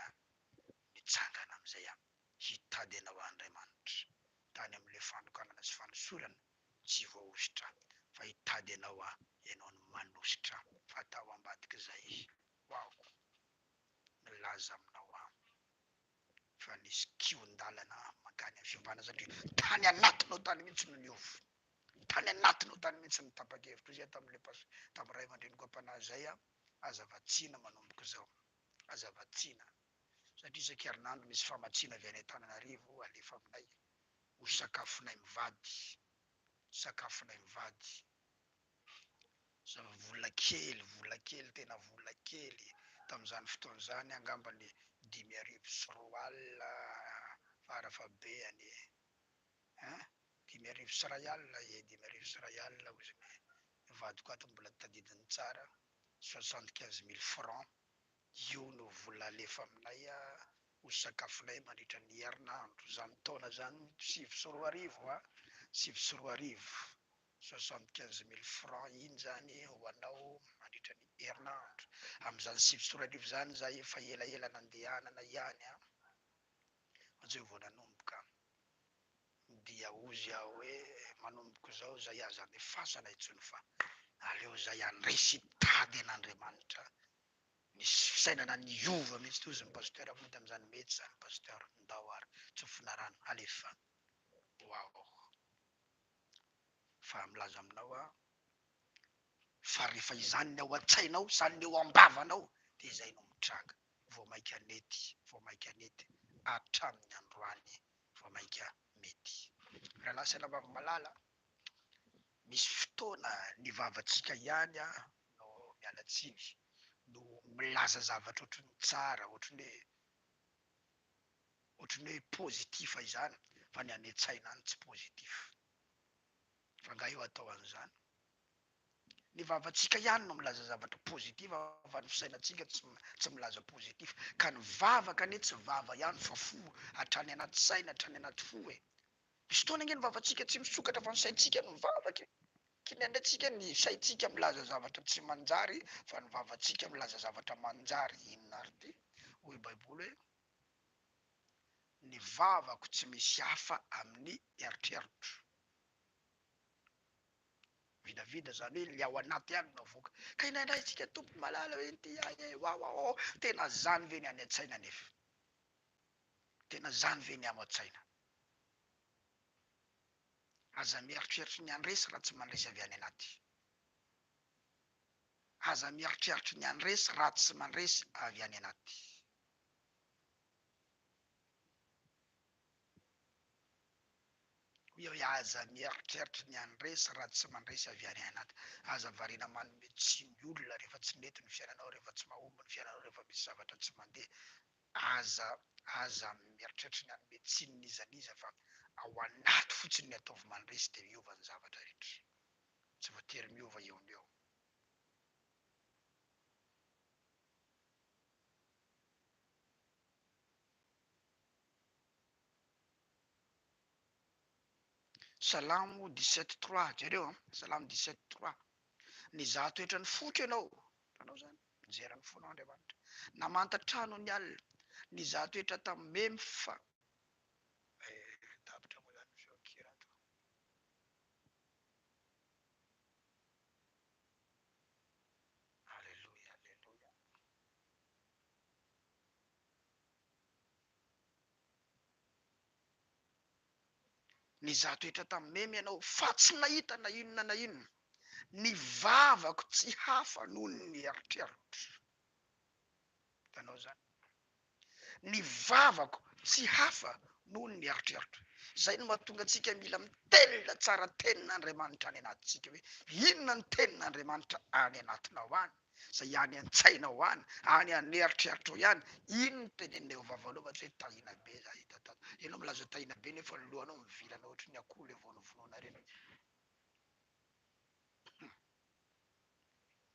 A: nitsangana amin'izay aho hitady anao Andriamanitra. Tany amin'ilay fanokanana sy fanosorana tsy voahosotra fa hitady anao aho, ianao no manosotra fa tao ambadik'izay ho'aho milaza aminao aho fa nisy kihon-dalana mankany amin'ny fiovana satria tany anatinao tany mihitsy no niova. Tany anatinao tany mihitsy no tapa-kevitra izay tamin'ilay pas tamin'ny ray aman-dreniko am-panahy izay aho, aza vatsiana manomboka izao, aza vatsiana satria isan-kerinandro misy famatsiana avy any Antananarivo alefa aminay ho sakafonay mivady, sakafonay mivady. Zava vola kely, vola kely, tena vola kely tamin'izany fotoana izany angamba ny 2500 farafahabeany e! Hein? 1500 e, 1500 hozy ny vadiko ato mbola tadidiny tsara, 75000 francs, io no vola alefa aminay ho sakafonay mandritra ny herinandro, izany taona izany 2009 a, 2009, 75000 francs iny izany ho anao mandritra ny herinandro, amin'izany 2009 izany izahay efa elaela nandehanana ihany an, fa tsy hoe vao nanomboka. Dia hozy aho hoe manomboka izao izay aza andefasana intsony fa aleo izay handresy hitady an'Andriamanitra. Nisy fisainana niova mihitsy toa hozy ny pasteur moa tamin'izany mety izany pasteur ndao ary tsofina rano alefa. Waouh. Fa milaza aminao aho fa rehefa izany ny ao an-tsainao, izany ny eo am-bavanao dia izay no mitranga. Vao mainka nety, vao mainka nety hatramin'ny androany vao mainka mety. Rahalahy sy anabavy malala, misy fotoana ny vavantsika ihany no miala tsiny, no milaza zavatra ohatry ny tsara, ohatry ny hoe ohatry ny hoe positif izany, fa ny any an-tsaina any tsy positif. Fa angaha io atao an'izany? Ny vavantsika ihany no milaza zavatra positif fa ny fisainantsika tsy tsy milaza positif. Ka ny vavaka anie tsy vava ihany fa fo, hatrany anaty saina, hatrany anaty fo e. Misy fotoana ange ny vavantsika tsy misokatra fa ny saintsika no mivavaka e. Kinendrentsika ny saintsika milaza zavatra tsy manjary fa ny vavantsika milaza zavatra manjary. Inona ary ity? Hoy baiboly hoe ny vavako tsy misy hafa amin'ny eritreritro. Vidavida zany hoe le ao anaty ihany no avoaka. Ka indraindray isika Tompo malala hoe inty ahy e, wawawaw, tena zany ve ny any an-tsaina nefa? Tena zany ve ny ao an-tsaina? Aza mieritreritra ny handresy raha tsy mandresy avy any anaty. Aza mieritreritra ny handresy raha tsy mandresy avy any anaty. Hoy aho hoe aza mieritreritra ny handresy raha tsy mandresy avy any anaty. Aza variana manome tsiny olona rehefa tsy mety ny fiainanao, rehefa tsy mahomby ny fiainanao, rehefa misy zavatra tsy mandeha. Aza aza mieritreritra ny hanome tsiny n'iza n'iza fa ao anaty fotsiny ny ataovy mandresy dia miova ny zavatra rehetra. Tsy voatery miova eo no eo. Salamo 17 trois, jereo an, Salamo 17 trois, Nizaha toetra ny foko ianao, hitanao izany, nijera ny fonao Andriamanitra, namanta trano ny alina, nizaha toetra tamin'ny memy fa, eh, tapitra moa izany ny feon-kira ato. Aleloia, aleloia. Nizaha toetra tamin'ny memy ianao, fa tsy nahita na inona na inona. Ny vavako tsy hafa noho ny eritreritro. Hitanao izany? Ny vavako tsy hafa noho ny eritreritro. Izay no mahatonga antsika mila mitelina tsara tenin'Andriamanitra any anatintsika hoe inona ny tenin'Andriamanitra any anatinao any? Izay any an-tsainao any, any an'eritreritrao ihany, iny no tenenina eo vavanao fa tsy hoe tahiana be za hita tato. Ianao milaza tahiana be nefa ny lohanao mivilana ohatry ny akoho le vao novonoina ireny.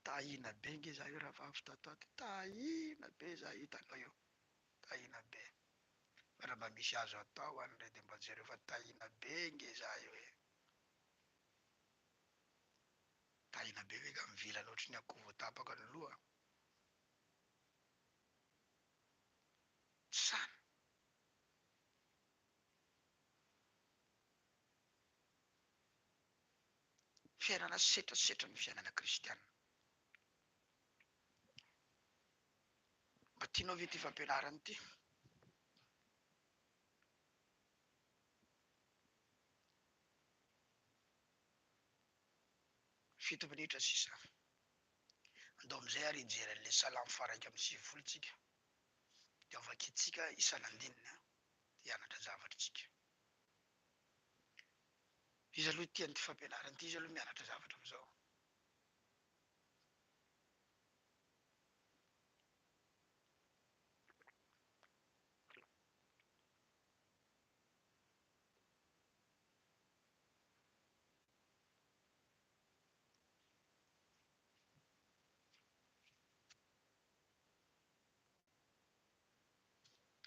A: Tahiana be nge za io rahavavy tato ato, tahiana be za hitanao io, tahiana be. Fa raha mba misy azo atao any re de mba jereo fa tahiana be nge za io e. Tahiana be ve ka mivilana ohatry ny akoho voatapaka ny loha? Tsy zany. Fiainana setrasetra ny fiainana kristiana. Mba tianao ve ity fampianarana ity? Fito minitra sisa. Andao amin'izay ary hijery an'ilay Salamo faha-91 tsika. Dia ho vakintsika isan'andininy an. Dia hianatra zavatra tsika. Iza aloha tia an'ity fampianarana ity? Iza aloha mianatra zavatra amin'izao?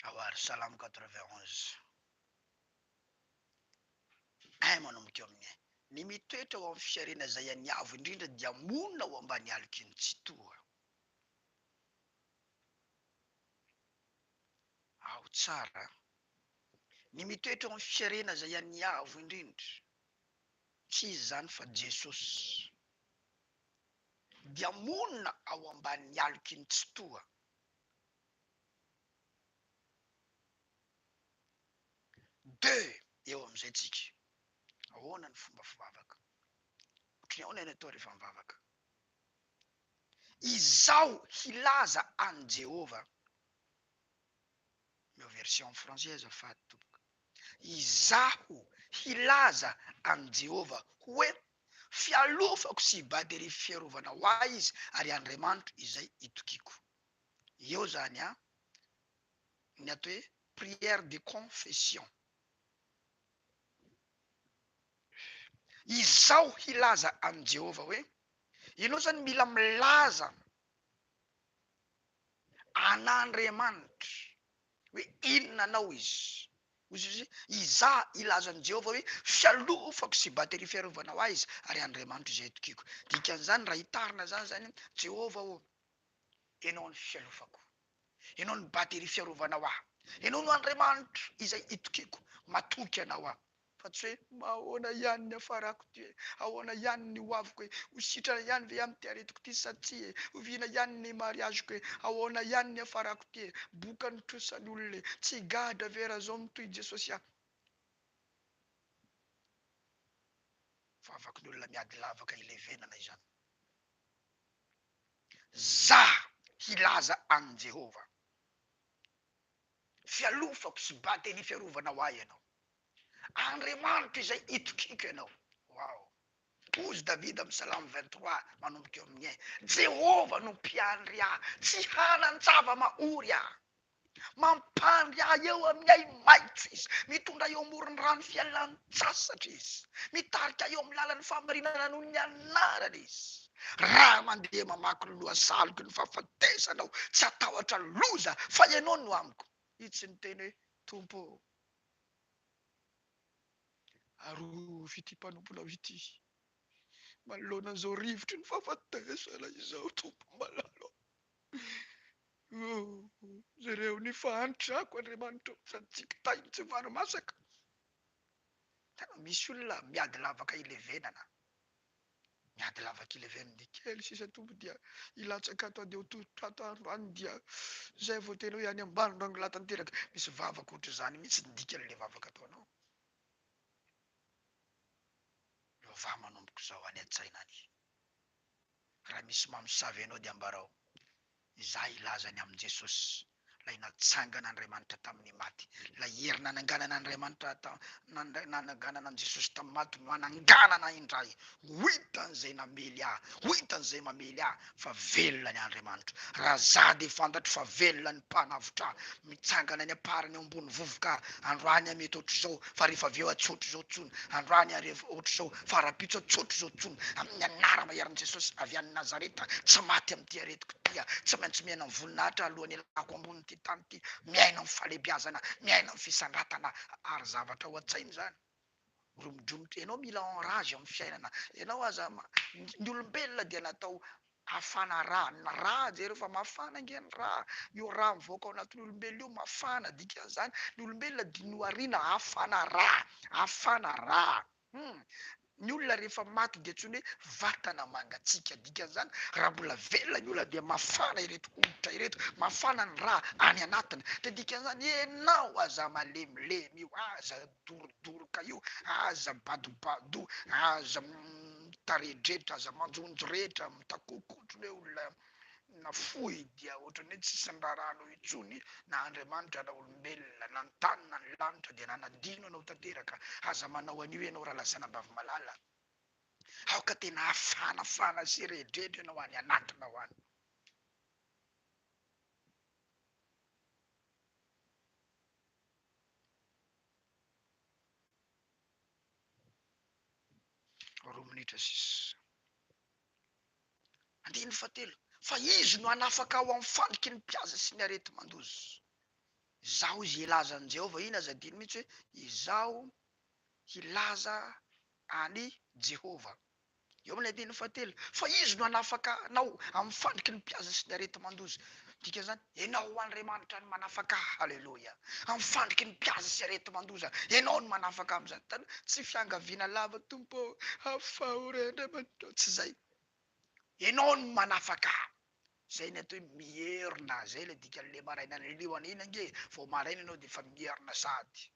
A: Ao ary Salamo 91. Un manomboka eo amin'ny un. Ny mitoetra ao amin'ny fiharena izay an'ny Avo Indrindra dia monina ao ambany aloky ny Tsitoha. Ao tsara. Ny mitoetra ao amin'ny fiharena izay an'ny Avo Indrindra, tsy iza izany fa Jesosy, dia monina ao ambany aloky ny Tsitoha. Deux eo amin'izay tsika. Ahoana ny fomba fivavaka? Ohatry ny ahoana ny atao rehefa mivavaka? Izaho hilaza an'i Jehovah. Omeo version français azafady tompoko. Izaho hilaza an'i Jehovah hoe, Fialofako sy baterie fiarovana ho ahy Izy ary Andriamanitro izay itokiako. Eo zany an, ny atao hoe prière de confession. Izaho hilaza amin'i Jehovah hoe, ianao zany mila milaza an'Andriamanitra hoe inona anao izy. Hoy Jesosy hoe, Izaho hilaza an'i Jehovah hoe, fialofako sy bateria fiarovana ho ahy izy, ary Andriamanitro izay itokiako. Dikan'izany, raha hitarina izany izany, Jehovah ô, Ianao no fialofako. Ianao no bateria fiarovanao ahy. Ianao no Andriamanitro izay itokiako. Matoky Anao aho. Fa tsy hoe ahoana ihany ny hafarako ity e, ahoana ihany ny ho aviko e, ho sitrana ihany ve amin'ity aretiko ity sa tsia e, oviana ihany ny mariage-ko e, ahoana ihany ny hafarako ity e, boka ny trosan'ny olona e, tsy higadra ve raha zao mitohy Jesosy ah. Vavaky ny olona miady lavaka ilevenana izany. Za hilaza an'i Jehovah. Fialofako sy bateria fiarovana ho ahy ianao. Andriamanitro izay itokiako ianao. Wow! Hozy Davida amin'ny Salamo 23 manomboka eo amin'ny un. Jehovah no mpiandry ahy, tsy hanan-java-mahory aho. Mampandry ahy eo amin'ny ahi-maitso Izy, mitondra ahy eo amoron'ny rano fialan-tsasatra Izy, mitarika ahy eo amin'ny lalan'ny fahamarinana noho ny anarany Izy. Raha mandeha mamaky ny lohasaloky ny fahafatesana aho, tsy hatahotra loza, fa Ianao no amiko. Izy tsy niteny hoe, Tompo ô, arovy ity mpanomponao ity manoloana an'izao rivotry ny fahafatesana izao, Tompo malala ô. Oh, jereo ny fahantrako Andriamanitra ô, sady tsy kitay no tsy vary masaka. Tena misy olona miady lavaka ilevenana. Miady lavaka ilevenana. Kely sisa Tompo dia hilatsaka ato andeha ho tototra ato androany dia zay vao tena hoe any ambany rangilahy tanteraka. Misy vavaka ohatr'izany mihitsy ny dikan'ilay vavaka ataonao. Miovà manomboka izao any an-tsaina any. Raha misy mamosavy anao dia ambarao, Izaho hilaza ny amin'i Jesosy, ilay natsangan'Andriamanitra tamin'ny maty. Ilay hery nananganan'Andriamanitra nananganana an'i Jesosy tamin'ny maty no hananganana indray. Ho hitan'izay namely ahy, ho hitan'izay mamely ahy fa velona ny Andriamanitro. Raha izaho dia fantatro fa velona ny Mpanavotra ahy. Mitsangana any am-parany eo ambony vovoka aho. Androany aho mety ohatr'izao, fa rehefa avy eo aho tsy ohatr'izao intsony. Androany aho rehefa ohatr'izao, fa rahampitso aho tsy ohatr'izao intsony. Amin'ny anara-maherin'i Jesosy avy any Nazareta, tsy maty amin'ity aretiko ity aho. Tsy maintsy miaina amin'ny voninahitra alohan'ny hialako ambonin'ity tany ity. Miaina amin'ny fahalehibiazana, miaina amin'ny fisandratana, ary zavatra ao an-tsaina izany. Romodromotra, ianao mila enrage amin'ny fiainana. Ianao aza, ny olombelona dia natao hafana ra, ny ra jereo fa mafana ange ny ra, io ra mivoaka ao anatin'ny olombelona io mafana, dikan'izany ny olombelona dia nohariana hafana ra, hafana ra, hum, ny olona rehefa maty dia antsoina hoe vatana mangatsiaka, dikan'izany raha mbola velona ny olona dia mafana ireto hoditra ireto, mafana ny ra any anatiny, dia dikan'izany ianao aza malemilemy io, aza dorodoroka io, aza badobado, aza mitaredretra, aza manjonjoretra, mitakoko ohatran'ny hoe olona nafoy dia ohatran'ny hoe tsisy niraharaha anao intsony na Andriamanitra na olombelona na ny tany na ny lanitra dia nanadino anao tanteraka, aza manao an'io ianao rahalahy sy anabavy malala, aoka tena hafanafana sy redredra ianao any anatinao any. Roa minitra sisa. Andininy fahatelo, Fa Izy no hanafaka aho amin'ny fandriky ny mpihaza sy ny areti-mandoza. Izaho izy hilaza an'i Jehovah, iny aza adino mihitsy hoe izaho hilaza an'i Jehovah. Eo amin'ny andininy fahatelo, fa Izy no hanafaka anao amin'ny fandriky ny mpihaza sy ny areti-mandoza. Dikan'izany, Ianao Andriamanitra no manafaka ahy, haleloia, amin'ny fandriky ny mpihaza sy areti-mandoza, Ianao no manafaka ahy amin'izany. Hitanao, tsy fiangaviana lava, Tompo ô, afaho re Andriamanitra ô, tsy izay. Ianao no manafaka ahy. Izay ny atao hoe mierona, izay ilay dikan'ilay maraina ny liona iny ange, vao maraina ianao dia efa mierona sahady.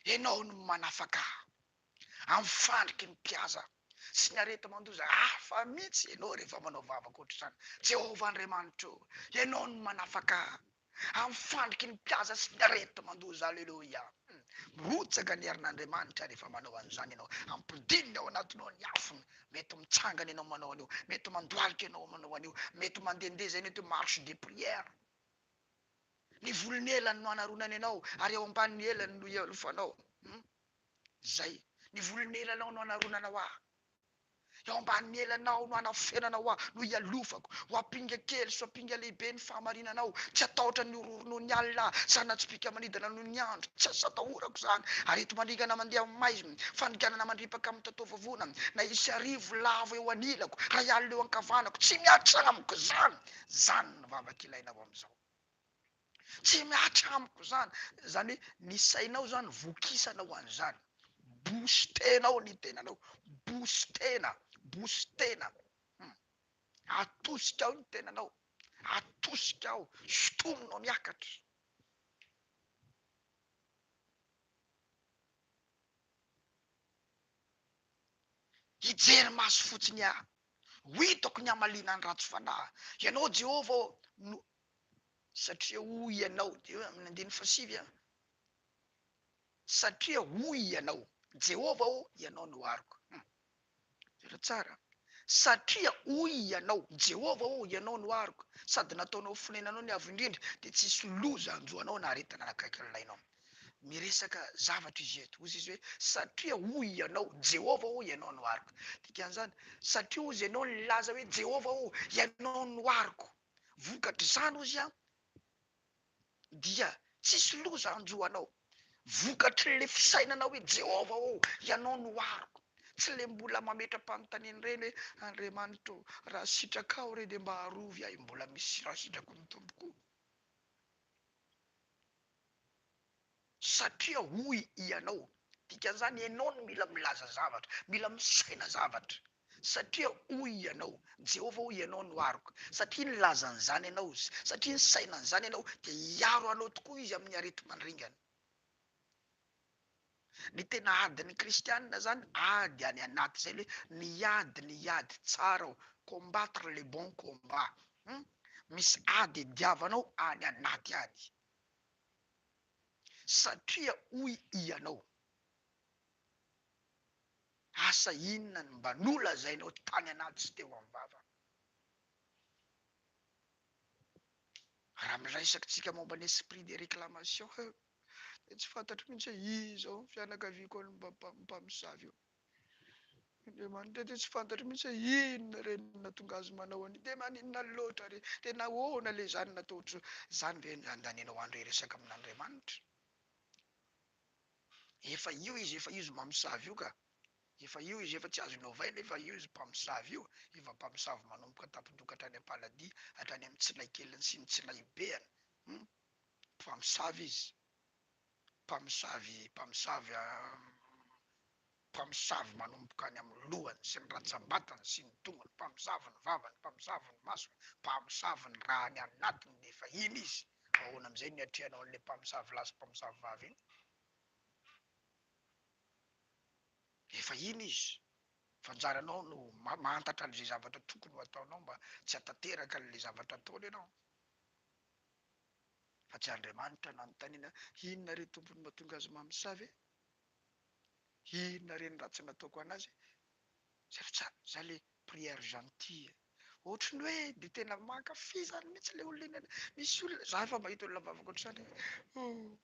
A: Ianao no manafaka ahy amin'ny fandriky ny mpihaza sy ny areti-mandoza. Hafa mihitsy ianao rehefa manao vavaka ohatr'izany. Jehovah Andriamanitro, Ianao no manafaka ahy amin'ny fandriky ny mpihaza sy ny areti-mandoza. Aleloia! Mirotsaka ny herin'Andriamanitra rehefa manao an'izany ianao. Ampidininy ao anatinao ny afony. Mety mitsangana ianao manao an'io, mety mandohalika ianao manao an'io, mety mandehandeha, izay ny atao hoe marche de prière. Ny volon'ny elany no anaronany anao, ary eo ambanin'ny elany no ialofanao. Hum. Izay. Ny volon'ny elanao no anaronanao ahy. Eo ambanin'ny elanao no anafenanao ahy, no ialofako. Ho ampinga kely sy ho ampinga lehibe ny fahamarinanao. Tsy hatahotra ny horohoro noho ny alina aho, zana-tsipìka manidina noho ny andro. Tsy azo atahorako izany. Areti-mandringana mandeha amin'ny maizina, fandringanana mandripaka amin'ny tataovavona. Na hisy arivo lavo eo anilako, iray alina eo ankavanako, tsy mihatra amiko izany. Izany no vavaka ilainao amin'izao. Tsy mihatra amiko izany. Izany hoe ny sainao izany vokisana ho an'izany. Booster-nao ny tenanao. Booster-na, booster-na. Hum. Atosikao ny tenanao. Atosikao, sintominao miakatra. Hijery maso fotsiny aho. Ho hitako ny hamaliana ny ratsy fanahy. Ianao Jehovah ô, no Satria hoy ianao, dia eo amin'ny andininy fahasivy an, Satria hoy ianao, Jehovah ô, ianao no aroko. Hum. Jereo tsara. Satria hoy ianao, Jehovah ô, ianao no aroko, sady nataonao fonenanao ny Avo Indrindra, dia tsy hisy loza hanjo anao na aretina hanakaiky ny lainao. Miresaka zavatra izy eto. Hoy izy hoe, Satria hoy ianao, Jehovah ô, ianao no aroko. Dikan'izany, satria hozy ianao nilaza hoe, Jehovah ô, ianao no aroko. Vokatr'izany hozy an, dia tsisy loza hanjo anao. Vokatr'ilay fisainana hoe, Jehovah ô, ianao no aroko. Tsy ilay mbola mametra-panontaniana ireny hoe, Andriamanitra ô, raha sitrakao re dia mba arovy ahy, mbola misy raha sitrako ny Tompo koa. Satria hoy ianao. Dikan'izany ianao no mila milaza zavatra, mila misaina zavatra. Satria hoy ianao, Jehovah hoy ianao no aroko. Satria nilaza an'izany ianao, satria nisaina an'izany ianao, dia hiaro anao tokoa Izy amin'ny areti-mandringana. Ny tena adin'ny kristianina izany, ady any anaty, izay ilay hoe miady ny ady tsara ao, combattre le bon combat. Hum? Misy ady iadiavanao any anaty any. Satria hoy ianao, Asa inona no mba nolazainao tany anaty sy teo amin'ny vava? Raha miresaka tsika momba ny esprit de réclamation, dia tsy fantatro mihitsy hoe iza ao amin'ny fianakaviako ao no mba mpamosavy io. Andriamanitra dia tsy fantatro mihitsy hoe inona re no nahatonga azy manao an'io, dia maninona loatra re, dia nahoana le izany natao ohatr'izao, izany ve no andanianao andro hiresaka amin'Andriamanitra? Efa io izy, efa io izy mamosavy io ka, efa io izy, efa tsy azony ovaina, efa io izy mpamosavy io, efa mpamosavy manomboka an-tampon-doha ka hatrany am-paladia, hatrany amin'ny tsinay keliny sy ny tsinay beany, hum, mpamosavy izy, mpamosavy, mpamosavy Mpamosavy manomboka any amin'ny lohany sy ny rantsambatany sy ny tongony, mpamosavy ny vavany, mpamosavy ny masony, mpamosavy ny raha any anatiny dia efa iny izy. Ahoana amin'izay no niatrehanao an'ilay mpamosavy lahy sy mpamosavy vavy iny? Efa iny izy. Fa anjaranao no mamantatra an'izay zavatra tokony ho ataonao mba tsy hahatanteraka an'ilay zavatra ataony ianao. Fa tsy Andriamanitra no anontaniana, inona re Tompo no mahatonga azy mamosavy e? Inona re ny ratsy nataoko anazy e? Zay fa tsara, zay le prière gentille. Ohatry ny hoe de tena mankafy zany mihitsy le olona iny. Misy olona, za efa mahita olona mivavaka ohatr'izany hoe oh,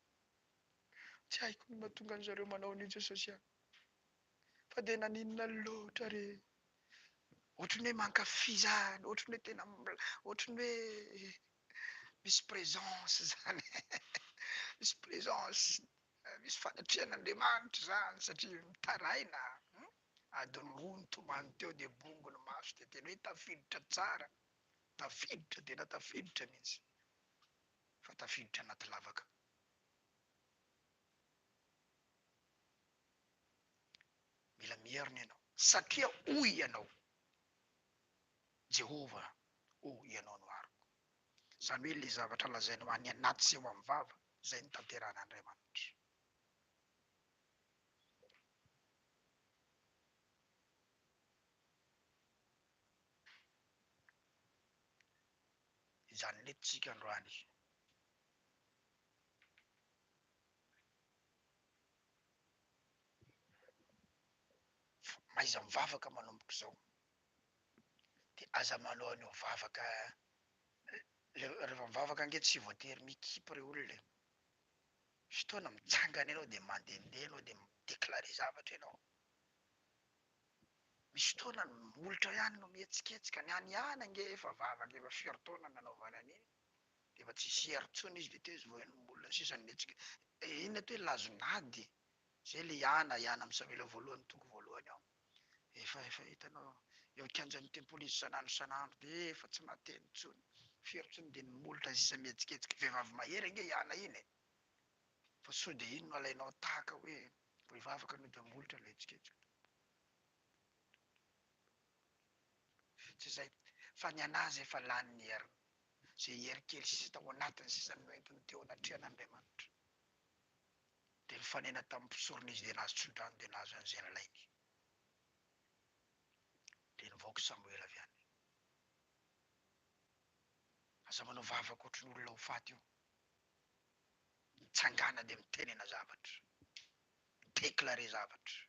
A: tsy haiko ny mahatonga an'zareo manao an'io Jesosy a. Fa de naninona loatra re? Ohatry ny hoe mankafy zany, ohatry ny hoe tena, ohatry ny hoe. Misy présence zany misy présence, misy fanatrehan'Andriamanitra zany satria mitaraina adiny roa nitomany teo dia bongo ny maso dia tena hoe tafiditra tsara, tafiditra tena tafiditra mihitsy fa tafiditra anaty lavaka. Mila mierona ianao satria hoy ianao Jehovah o ianao no aroko. Izany hoe ilay zavatra lazainao any anaty sy eo amin'ny vava, izay no tanterahan'Andriamanitra. Izany nety tsika androany. Mahaiza mivavaka manomboka izao. Dia aza manao an'io vavaka rehefa mivavaka ange tsy voatery mikipy re olona e. Fotoana mitsangana ianao dia mandehandeha ianao dia mi-declarer zavatra ianao. Misy fotoana ny molotra ihany no mihetsiketsika, ny any ihany ange efa vavaka efa firy taona nanaovana an'iny dia efa tsisy hery intsony izy dia teo izy vao heno molotra sisa no mihetsika. Inona ty hoe lazon'ady? Zay le Ana, i Ana amin'ny Samoela voalohany toko voalohany ao. Efa efa hitanao eo an-kianjan'ny tempoly izy isan'andro isan'andro dia efa tsy mahateny intsony, firy intsony dia ny molotra sisa mihetsiketsika. Vehivavy mahery ange i Ana iny e! Fa sao dia iny no alainao tahaka hoe vao hivavaka anao dia molotra no mihetsiketsika. Tsy izay fa ny an'azy efa lany ny heriny. Izay hery kely sisa tao anatiny sisa no nentiny teo anatrehan'Andriamanitra. Dia nifanena tamin'ny mpisorona izy dia nahazo tsodrano dia nahazo an'izay nilainy. Dia nivoaka i Samoela avy any. Aza manao vavaka ohatry ny olona ho faty io. Mitsangàna dia mitenena zavatra. Mi-déclarer zavatra.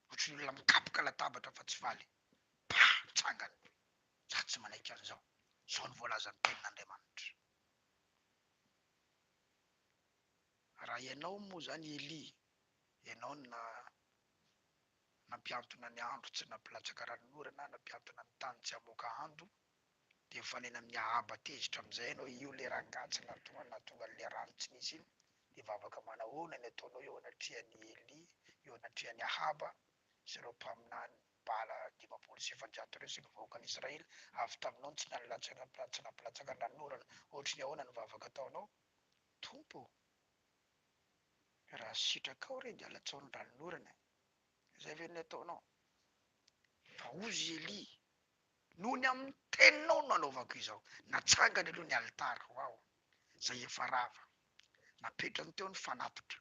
A: Ohatry ny olona mikapoka latabatra fa tsy faly. Pah! Mitsangana. Za tsy manaiky an'izao. Izao no voalazan'ny tenin'Andriamanitra. Raha ianao moa izany Elia, ianao no nampihantona ny andro tsy nampilatsaka ranonorana, nampihantona ny tany tsy hamoaka ando, dia mifanena amin'i Ahaba tezitra amin'izay ianao, io ilay rangahy tsy nahatonga nahatonga an'ilay rano tsy nisy iny, dia vavaka manahoana ny ataonao eo anatrehan'i Elia, eo anatrehan'i Ahaba sy ireo mpaminany Bala 450 ireo sy ny vahoakan'Israely avy taminao no tsy nanilatsaka tsy nampilatsaka ny ranonorana, ohatry ny ahoana ny vavaka ataonao? Tompo ô! Raha sitrakao re dia alatsao ny ranonorana e! Izay ve ny ataonao? Fa hozy i Elia, Noho ny amin'ny teninao no anaovako izao. Natsangany aloha ny alitara ho aho, izay efa rava. Napetrany teo ny fanatitra.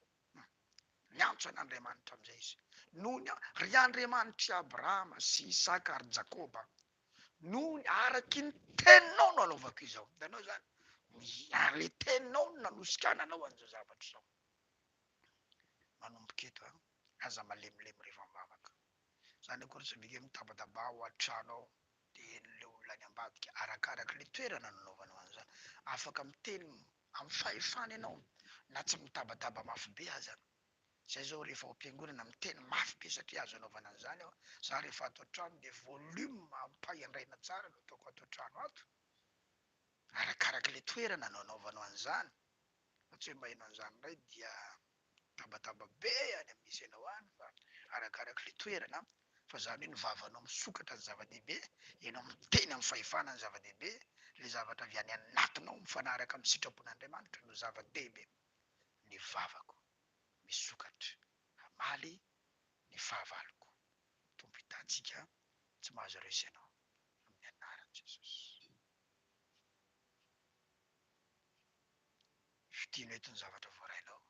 A: Niantso an'Andriamanitra amin'izay izy. Noho ny, ry Andriamanitr'i Abrahama sy Isaka ary Jakoba, noho ny, araky ny teninao no anaovako izao. Hitanao izany? Ary ilay teninao no nanosika ahy nanao an'izao zavatra izao. Manomboka eto an, aza malemilemy rehefa mivavaka. Izany akory tsy midika hoe mitabataba ao an-trano ao dia henon'ilay olona any ambadika. Arakaraka ilay toerana no anaovanao an'izany. Afaka miteny amin'ny fahefana ianao na tsy mitabataba mafy be aza. Zay zao rehefa ao am-piangonana miteny mafy be satria azo anaovana an'izany aho. Za rehefa ato an-trano dia volume ampahendraina tsara no ataoko ato an-trano ato. Arakaraka ilay toerana no anaovanao an'izany. Fa tsy hoe maheno an'izany indray dia mitabataba be any amin'ny misy anao any fa arakaraka ilay toerana. Fa izany hoe ny vavanao misokatra ny zava-dehibe, ianao miteny amin'ny fahefana ny zava-dehibe, ilay zavatra avy any anatinao mifanaraka amin'ny sitrapon'Andriamanitra no zava-dehibe. Ny vavako misokatra hamaly ny fahavaloko. Tompo hitantsika tsy mahazo resy ianao amin'ny anaran'i Jesosy. Fidino eto ny zavatra voarainao.